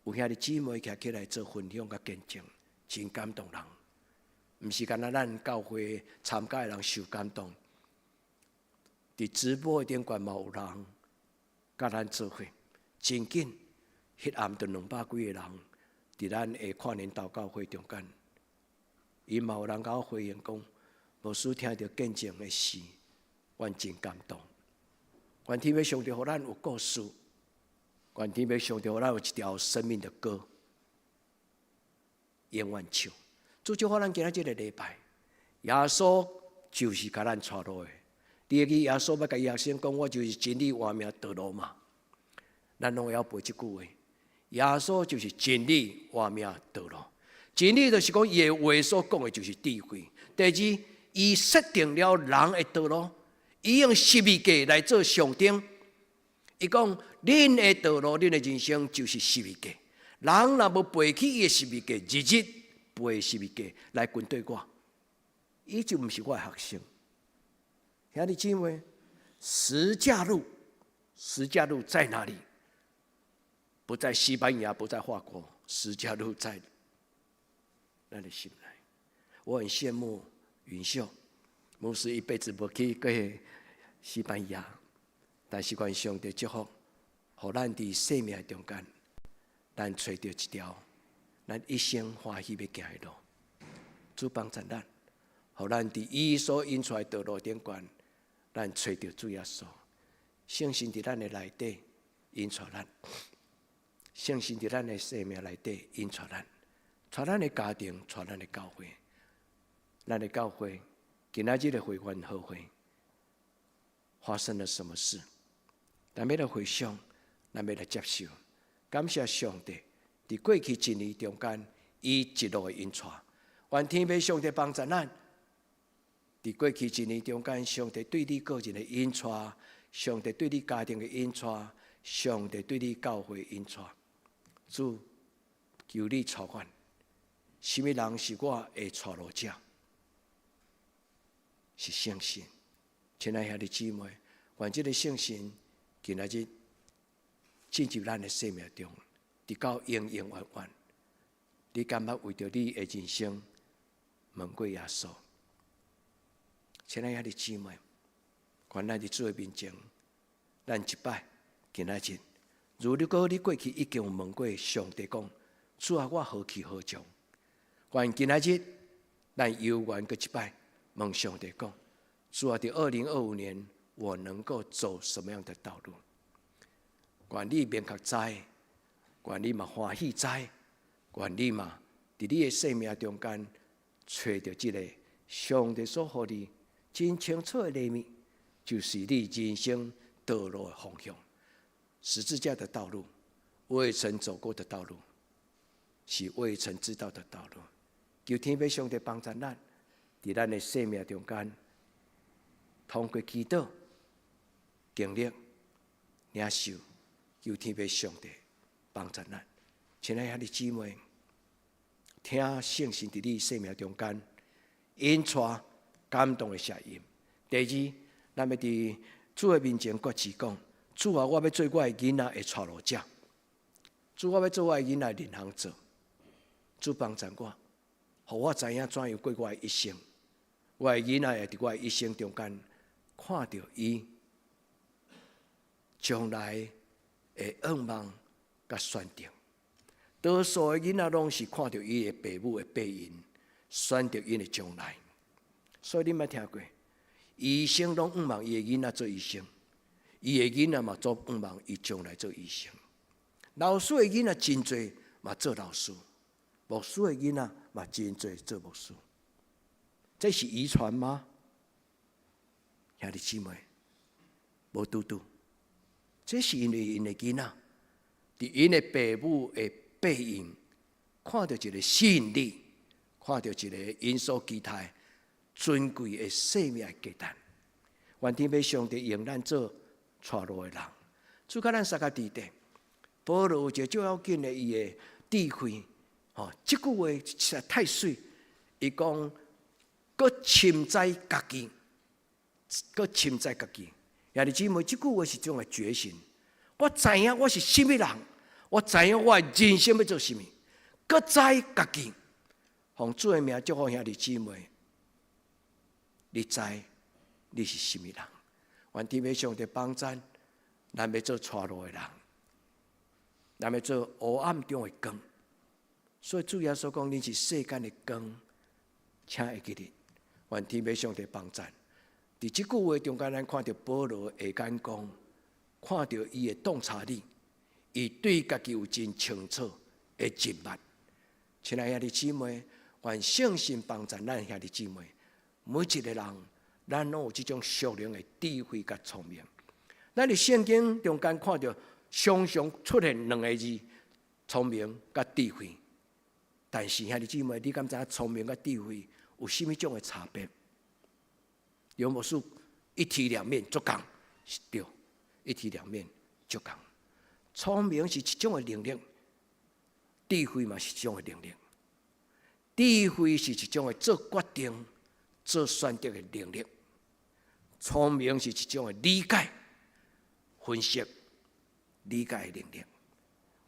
S1: 有兄弟姊妹徛起來做分享佮見證，真感動人。毋是干焦咱教會參加的人受感動，佇直播的頂懸嘛有人佮咱做伙，真緊，彼暗就200幾個人佇咱的跨年禱告會中間，伊嘛有人共我回應講，牧師聽著見證的事，阮真感動。願天父上帝予咱有故事，願天父上帝予咱有一條生命的歌，永遠唱。主祝福咱今仔這個禮拜，耶穌就是共咱帶路的。你會記耶穌欲共伊學生講，我就是真理、活命、道路嘛。咱攏會曉背這句話。耶穌就是真理、活命、道路。真理就是講伊的話所講的就是智慧。第二，伊設定了人的道路，伊用十字架來做象徵。伊講，恁的道路，恁的人生就是十字架。人若無背起伊的十字架，日日背十字架來跟隨我，伊就毋是我的學生。兄弟姊妹，十架路，十架路在哪裡？不在西班牙，不在法國，十架路在咱的心內。我很羨慕雲秀牧師一輩子無去過西班牙，但是願上帝祝福，予咱佇生命中間，咱揣著一條咱一生歡喜欲行的路。主幫助咱，予咱佇伊所引出來道路頂懸，咱揣著主耶穌，聖神佇咱的內底引帶咱，聖神佇咱的生命內底引帶咱，帶咱的家庭，帶咱的教會，咱的教會今仔日的會員和會發生了什麼事？咱欲來回想，咱欲來接受，感謝上帝，佇過去一年中間，伊一路的引帶，願天父上帝幫助咱。佇過去一年中間，上帝對你個人的引帶，上帝對你家庭的引帶，上帝對你教會引帶，主求你帶阮。啥物人是我的帶路者？是聖神。親愛兄弟姊妹，願這个聖神今仔日進入咱的生命中，直到永永遠遠。你敢捌為著你的人生問過耶穌？親愛兄弟姊妹，願咱佇主的面前，咱一擺今仔日，如果你過去已經有問過上帝講，主啊，我何去何從？願今仔日咱猶原閣一擺問上帝講，主啊，佇2025年我能夠走什麼樣的道路？願你明確知，願你嘛歡喜知，願你嘛佇你的生命中間揣著這個上帝所予你真清楚的禮物，就是你人生道路的方向，十字架的道路，未曾走過的道路，是未曾知道的道路。求天父上帝幫助咱，佇咱的生命中間，通過祈禱、經歷、領受，求天父上帝幫助咱。親愛兄弟姊妹，聽聖神佇你生命中間引帶感動的聲音。第二，咱欲佇主的面前決志講：主啊，我欲做我的囡仔的帶路者；主，我欲做我的囡仔的領航者。主幫助我，予我知影怎樣過我的一生。我的囡仔會佇我的一生中間看著伊將來的願望佮選擇。多數的囡仔攏是看著伊的爸母的背影，選擇𪜶的將來。所以你捌聽過，醫生攏向望伊的囡仔做醫生，伊的囡仔嘛做向望伊將來做醫生。老師的囡仔真濟嘛做老師，牧師的囡仔嘛真濟做牧師。這是遺傳嗎？兄弟姊妹，無拄拄，這是因為𪜶的囡仔，佇𪜶的爸母的背影，看著一個吸引力，看著一個𪜶所期待尊貴的生命的價值。願天父上帝用咱做帶路的人，主共咱相佮佇咧。保羅有一個足要緊的伊的智慧，吼，這句話實在太媠。伊講，閣深知家己，閣深知家己。兄弟姊妹，這句話是一種的覺醒。我知影我是啥物人，我知影我的人生欲做啥物，閣知家己，奉主的名祝福兄弟姊妹，你知你是啥物人？願天父上帝幫贊，咱欲做帶路的人，咱欲做黑暗中的光。所以主耶穌講，恁是世間的光，請會記得，願天父上帝幫贊。佇這句話中間，咱看著保羅的眼光，看著伊的洞察力，伊對家己有真清楚的認識。親愛兄弟姊妹，願聖神幫助咱兄弟姊妹，每一个人，咱攏有這種屬靈的智慧佮聰明。咱佇聖經中間看著常常出現兩个字：聰明佮智慧。但是兄弟姊妹，你敢知影聰明佮智慧有啥物種的差別？楊牧師一體兩面足仝，是對，一體兩面足仝。聰明是一種的能力，智慧嘛是一種的能力。智慧是一種的做決定、做選擇的能力。聰明是一種的理解、分析、理解的能力。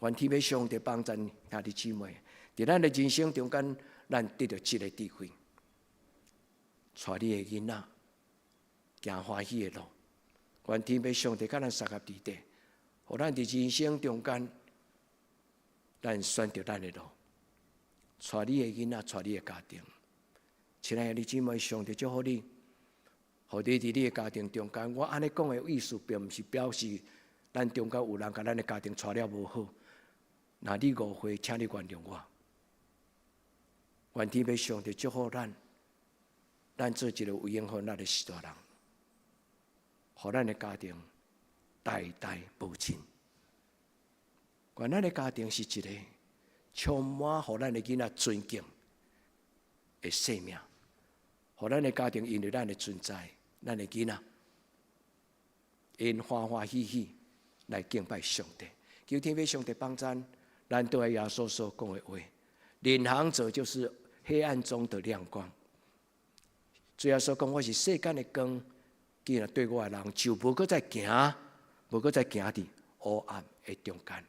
S1: 願天父上帝幫助兄弟姊妹，佇咱的人生中間，咱得著這个智慧，帶你的囡仔行歡喜的路。願天父上帝佮咱相佮佇底，予咱佇人生中間，咱選擇咱的路，帶你的囡仔，帶你的家庭。親愛的姊妹，上帝祝福你，予你佇你的家庭中間。我按呢講的意思，並毋是表示咱中間有人共咱的家庭帶了無好。若你誤會，請你原諒我。願天父上帝祝福咱，咱做一個有影響力的序大人，予咱的家庭代代無盡。願咱的家庭是一個充滿予咱的囡仔尊敬的生命，予咱的家庭因為咱的存在，咱的囡仔𪜶歡歡喜喜來敬拜上帝。求天父上帝幫贊，咱都愛耶穌所講的話：領航者就是黑暗中的亮光。主耶穌講：我是世間的光，既然對我的人就無閣再行，無閣再行佇黑暗的中間。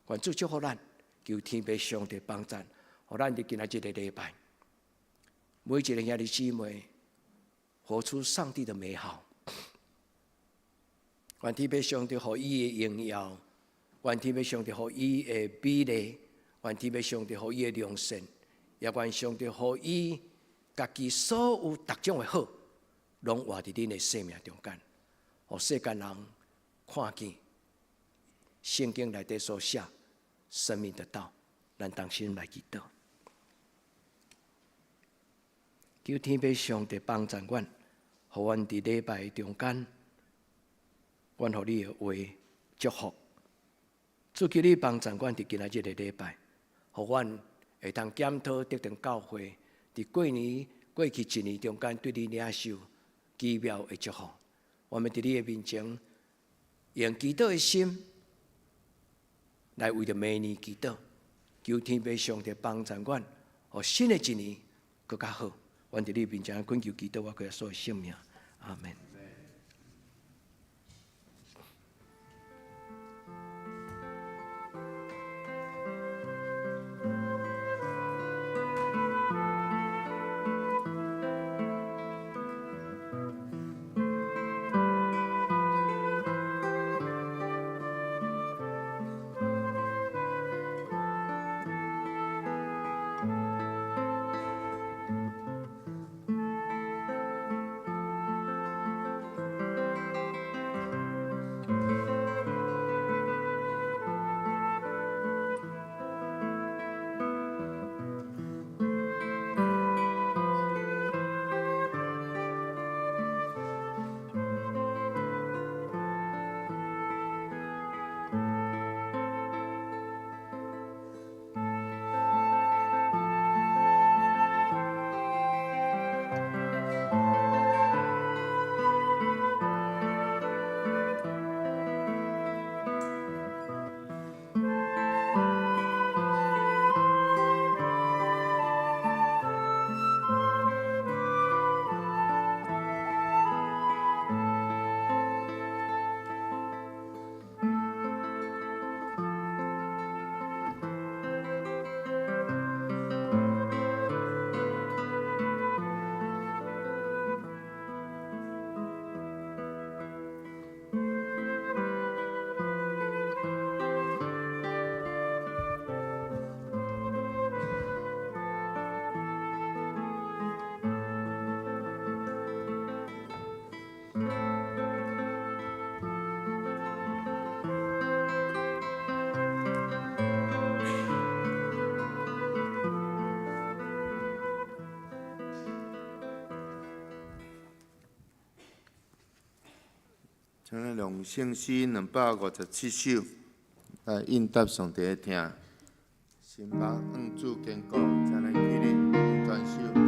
S1: 願主祝福咱，求天父上帝幫贊，予咱佇今仔這个禮拜，每一个兄弟姊妹活出上帝的美好。願天父上帝予伊的榮耀，願天父上帝予伊的美麗，願天父上帝予伊的良善，也願上帝予伊家己所有逐種的好，攏活佇恁的生命中間，予世間人看見聖經內底所寫生命的道。咱同心來祈禱，求天父上帝幫助阮，予阮佇禮拜中間，阮予你的話祝福。主求你幫助阮佇今仔這个禮拜，予阮會當檢討得著教會佇過年過去一年中間對你領受奇妙的祝福。我們佇你的面前，用祈禱的心來為著明年祈禱，求天父上帝幫助阮，予新的一年閣較好。阮佇你面前懇求祈禱，我耶穌的聖名，阿門。
S6: 請咱用聖詩257首來應答上帝的疼。心望向主堅固，請咱起立全首。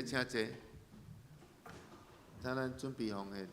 S6: 請坐，請咱準備奉獻。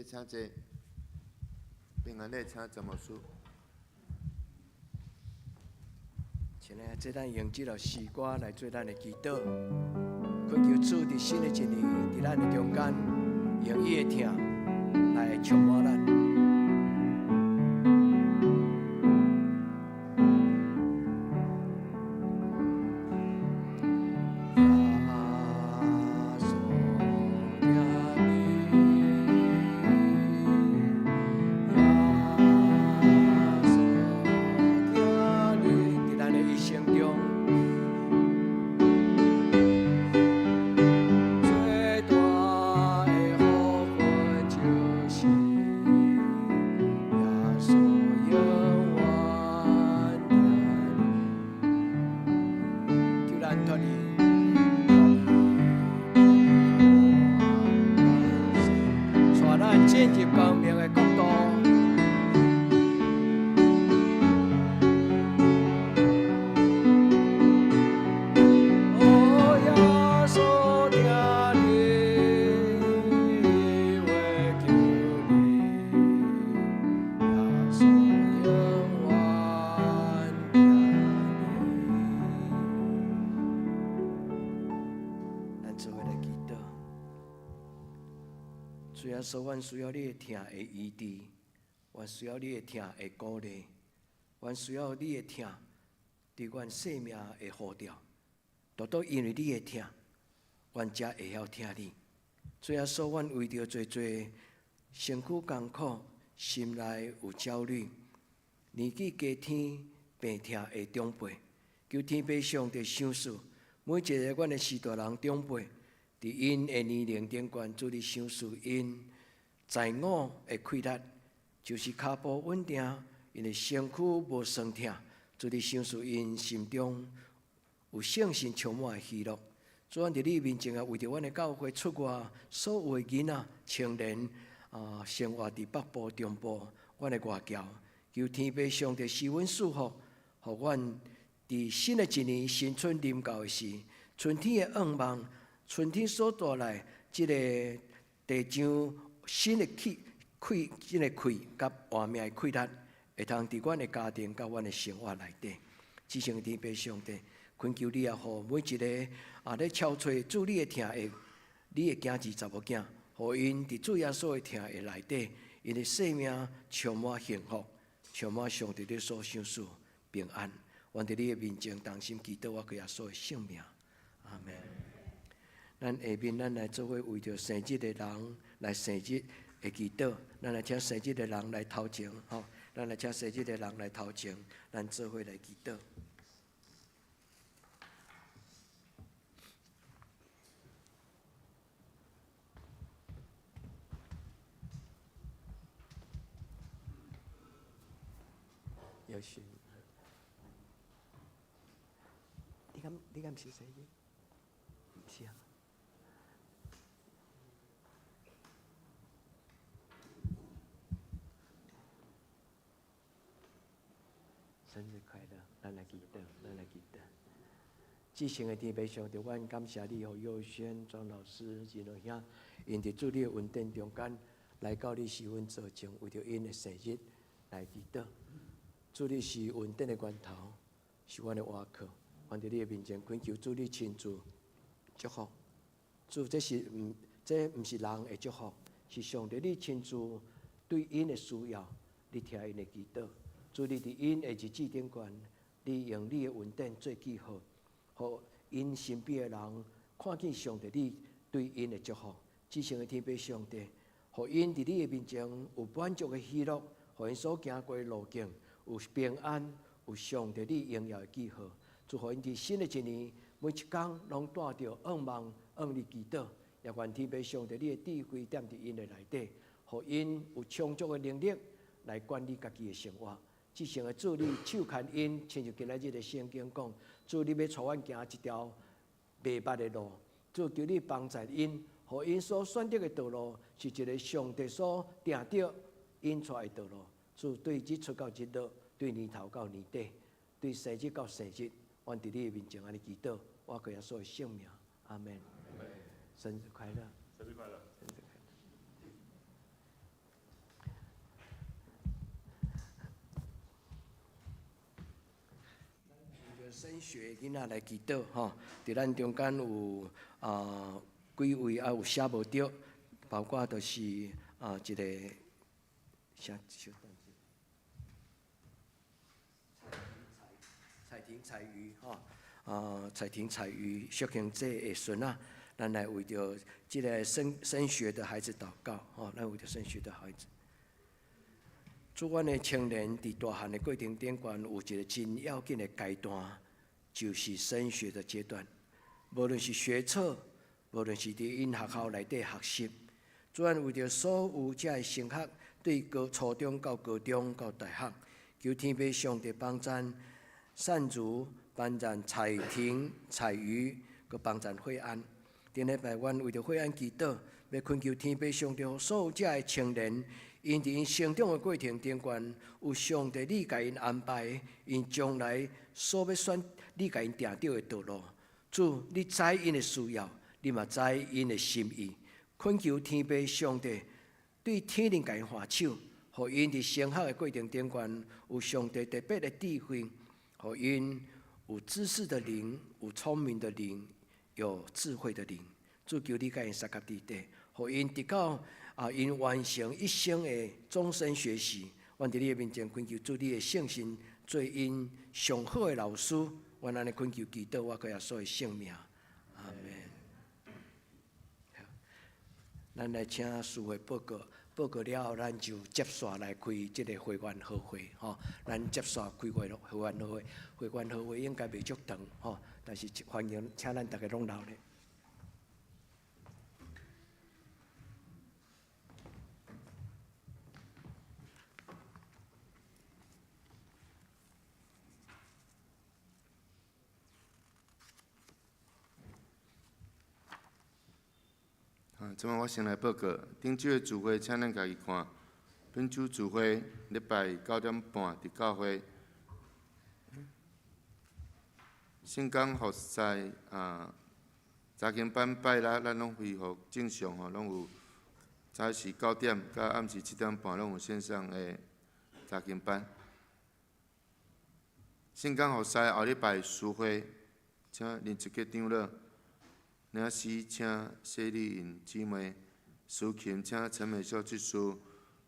S6: 姐請坐，平安禮請詹牧師。
S1: 親愛的，這咱用這首詩歌來做咱的祈禱，懇求主佇新的一年，佇咱的中間，用伊的疼來充滿咱。主耶穌，阮需要你的疼的醫治，阮需要你的疼的鼓勵，阮需要你的疼對阮生命的呼召。獨獨因為你的疼，阮才會曉疼你。主耶穌，阮為著濟濟身軀艱苦，心內有焦慮，年紀加添病痛的長輩，求天父上帝賞賜每一个阮的序大人長輩。佇𪜶的年齡頂懸，主你賞賜𪜶在我的氣力，就是跤步穩定，𪜶的身軀無酸痛，主你賞賜𪜶心中有聖神充滿的喜樂。主，阮佇你面前啊，為著阮的教會出外所有的囡仔、青年啊，生活佇北部、中部，阮的外僑，求天父上帝賜阮祝福，予阮佇新的一年新春臨到的時，春天的願望。春天所帶來這个地上新的氣氣，這个氣佮活命的氣力，會通佇阮的家庭佮阮的生活內底，至聖天父上帝，懇求你啊，予每一个啊咧敲揣主你的疼的，你的囝兒查某囝，予𪜶佇主耶穌的疼的內底，𪜶的生命充滿幸福，充滿上帝你所賞賜平安。願佇你的面前同心祈禱，我靠耶穌的聖名，阿門。咱下面咱來做伙為著生日的人來生日的祈禱，咱來請生日的人來頭前，吼，咱來請生日的人來頭前，咱做伙來祈禱。有時，你敢你敢是生日？毋是啊。生日快樂！咱來祈禱，咱來祈禱。至聖的天父上帝，阮感謝你，予佑軒莊老師、仁和兄，𪜶佇主你的恩典中間來到你施恩座前，為著𪜶的生日來祈禱。主你是恩典的源頭，是阮的倚靠。阮佇你的面前懇求主你親自祝福。主，這是毋，這毋是人的祝福，是上帝你親自對𪜶的需要，你聽𪜶的祈禱。主你佇𪜶的日子頂懸，你用你的恩典做記號，予𪜶身邊的人看見上帝你對𪜶的祝福。至聖的天父上帝，予𪜶佇你的面前有滿足的喜樂，予𪜶所行過的路徑有平安，有上帝你榮耀的記號。祝予𪜶佇新的一年，每一工攏帶著願望，向你祈禱，也願天父上帝你的智慧踮佇𪜶的內底，予𪜶有充足的能力來管理家己的生活。至聖的主，你手牽𪜶，親像今仔日的聖經講，主你欲帶阮行一條袂捌的路，主求你幫助𪜶，予𪜶所選擇的道路是一个上帝所定著𪜶帶的道路。主對日出到日落，對年頭到年底，對生日到生日，阮佇你的面前按呢祈禱，我靠耶穌的聖名，阿門。生日快樂！
S7: 生日快樂！
S1: 生日快樂！升學囡仔來祈禱吼，佇咱中間有啊幾位啊有寫無著，包括就是啊一個啥小等者，彩婷彩瑜吼，啊彩婷彩瑜淑卿姐的孫仔，咱來為著這个升學的孩子禱告吼，咱為著升學的孩子。主，阮的青年佇大漢的過程頂懸有一个真要緊的階段，就是升學的階段。無論是學測，無論是佇𪜶學校內底學習，主，阮為著所有遮的升學，對高初中到高中到大學，求天父上帝幫贊善如幫贊彩婷、彩瑜，閣幫贊惠安。頂禮拜，阮為著惠安祈禱，欲懇求天父上帝，予所有遮的青年，𪜶佇𪜶成長的過程頂懸，有上帝你共𪜶安排，𪜶將來所欲選你共𪜶定著的道路。主，你知𪜶的需要，你嘛知𪜶的心意。懇求天父上帝對天靈共𪜶下手，予𪜶佇升學的過程頂懸有上帝特別的智慧，予𪜶有知識的靈，有聰明的靈，有智慧的靈。主求你共𪜶相佮佇底，予𪜶得到啊，𪜶完成一生的終身學習。阮佇你的面前懇求主，你的聖神做𪜶上好的老師。阮按呢懇求祈禱，我閣耶穌的聖名，阿門。咱來請司會報告，報告了後，咱就接續來開這个會員好會，吼。咱接續開會會員好會，會員好會應該袂足長，吼。但是歡迎請咱逐家攏留咧。
S6: 啊，這擺我先來報告，頂週的聚會，請咱家己看。本週聚會禮拜9點半佇教會。聖工服侍啊，查經班拜六咱攏恢復正常吼，攏有早時9點佮暗時7點半攏有線上的查經班。聖工服侍後禮拜司會，請林志杰長老。領詩請謝麗穎姊妹，司琴請陳美秀執事，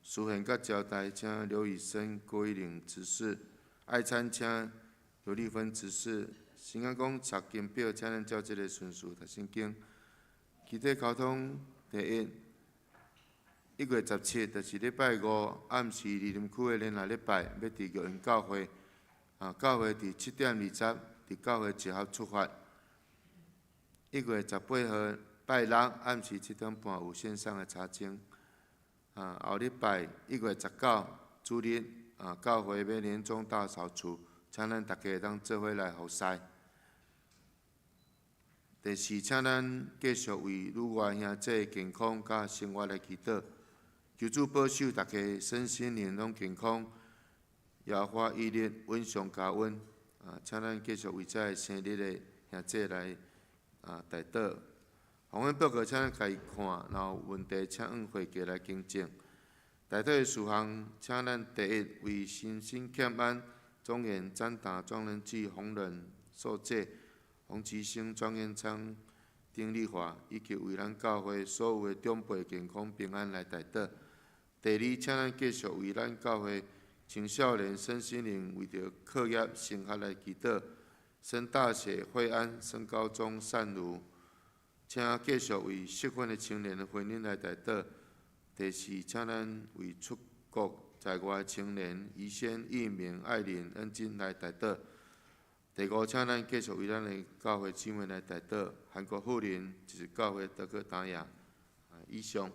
S6: 司獻佮招待請劉以生、郭玉玲執事，愛餐請劉麗芬執事。先仔講讀經表，請咱照這个順序讀聖經。肢體溝通第一，1月17，就是禮拜五暗時，二林區的連來禮拜，欲佇玉園教會，啊，教會佇7點20，佇教會集合出發。1月18號拜六暗時7點半有線上的查經。啊，後禮拜1月19主日，啊，教會欲年終大掃除，請咱逐家會當做伙來服侍。第四，請咱繼續為女外兄弟健康佮生活來祈禱，求主保守逐家身心靈攏健康，耶和華以勒穩上加穩。啊，請咱繼續為這个生日的兄弟來啊代禱。奉獻報告，請咱家己看，若有問題，請按會計來更正。代禱的事項，請咱第一為身心欠安、莊嚴詹達、莊仁濟、洪仁素姐、洪吉星、莊彦昌、丁麗華，以及為咱教會所有的長輩健康平安來代禱。第二，請咱繼續為咱教會青少年身心靈為著課業升學來祈禱。升大學惠安，升高中善如，請繼續為適婚的青年的婚姻來代禱。第四，請咱為出國在外的青年宜先、義明、愛玲、恩金來代禱。第五，請咱繼續為咱的教會姊妹來代禱。韓國婦人就是教會德哥達亞。以上。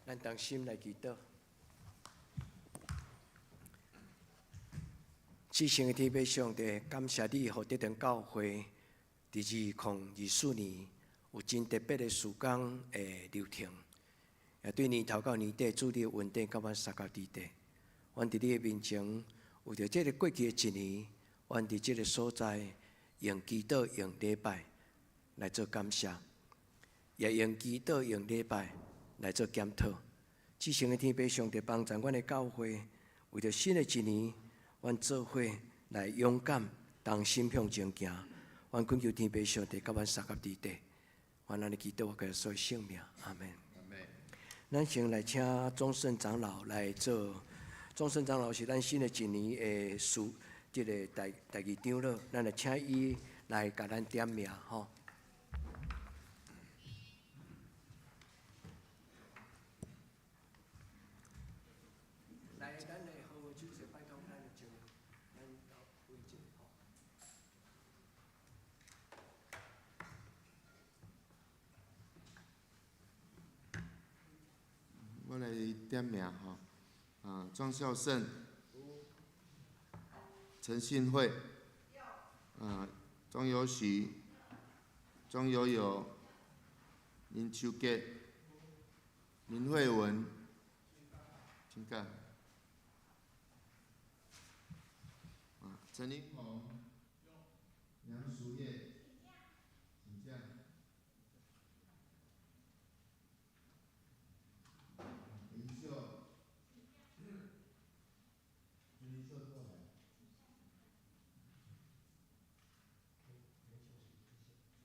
S1: 咱同心來祈禱。至聖的天父上帝，感謝你，予這間教會佇2024年有真特別的時間的流程，也對年頭到年底，主你的恩典佮阮相佮佇底。阮佇你的面前，為著這个過去的一年，阮佇這个所在，用祈禱、用禮拜來做感謝，也用祈禱、用禮拜來做檢討。至聖的天父上帝幫助阮的教會，為著新的一年，阮做伙來勇敢同心向前行。阮懇求天父上帝佮阮相佮佇底，阮按呢祈禱，我耶穌聖名，阿門。咱先來請鍾勝長老來做。鍾勝長老是咱新的一年的事，這个第二長老，咱來請伊來共咱點名吼。來，咱的好主席拜託咱就咱到位置吼。
S6: 我來點名吼，啊，莊孝勝、陳信惠、啊，莊有喜、莊有友、林秋杰、林慧文，請講。啊，陳林宏、梁淑葉。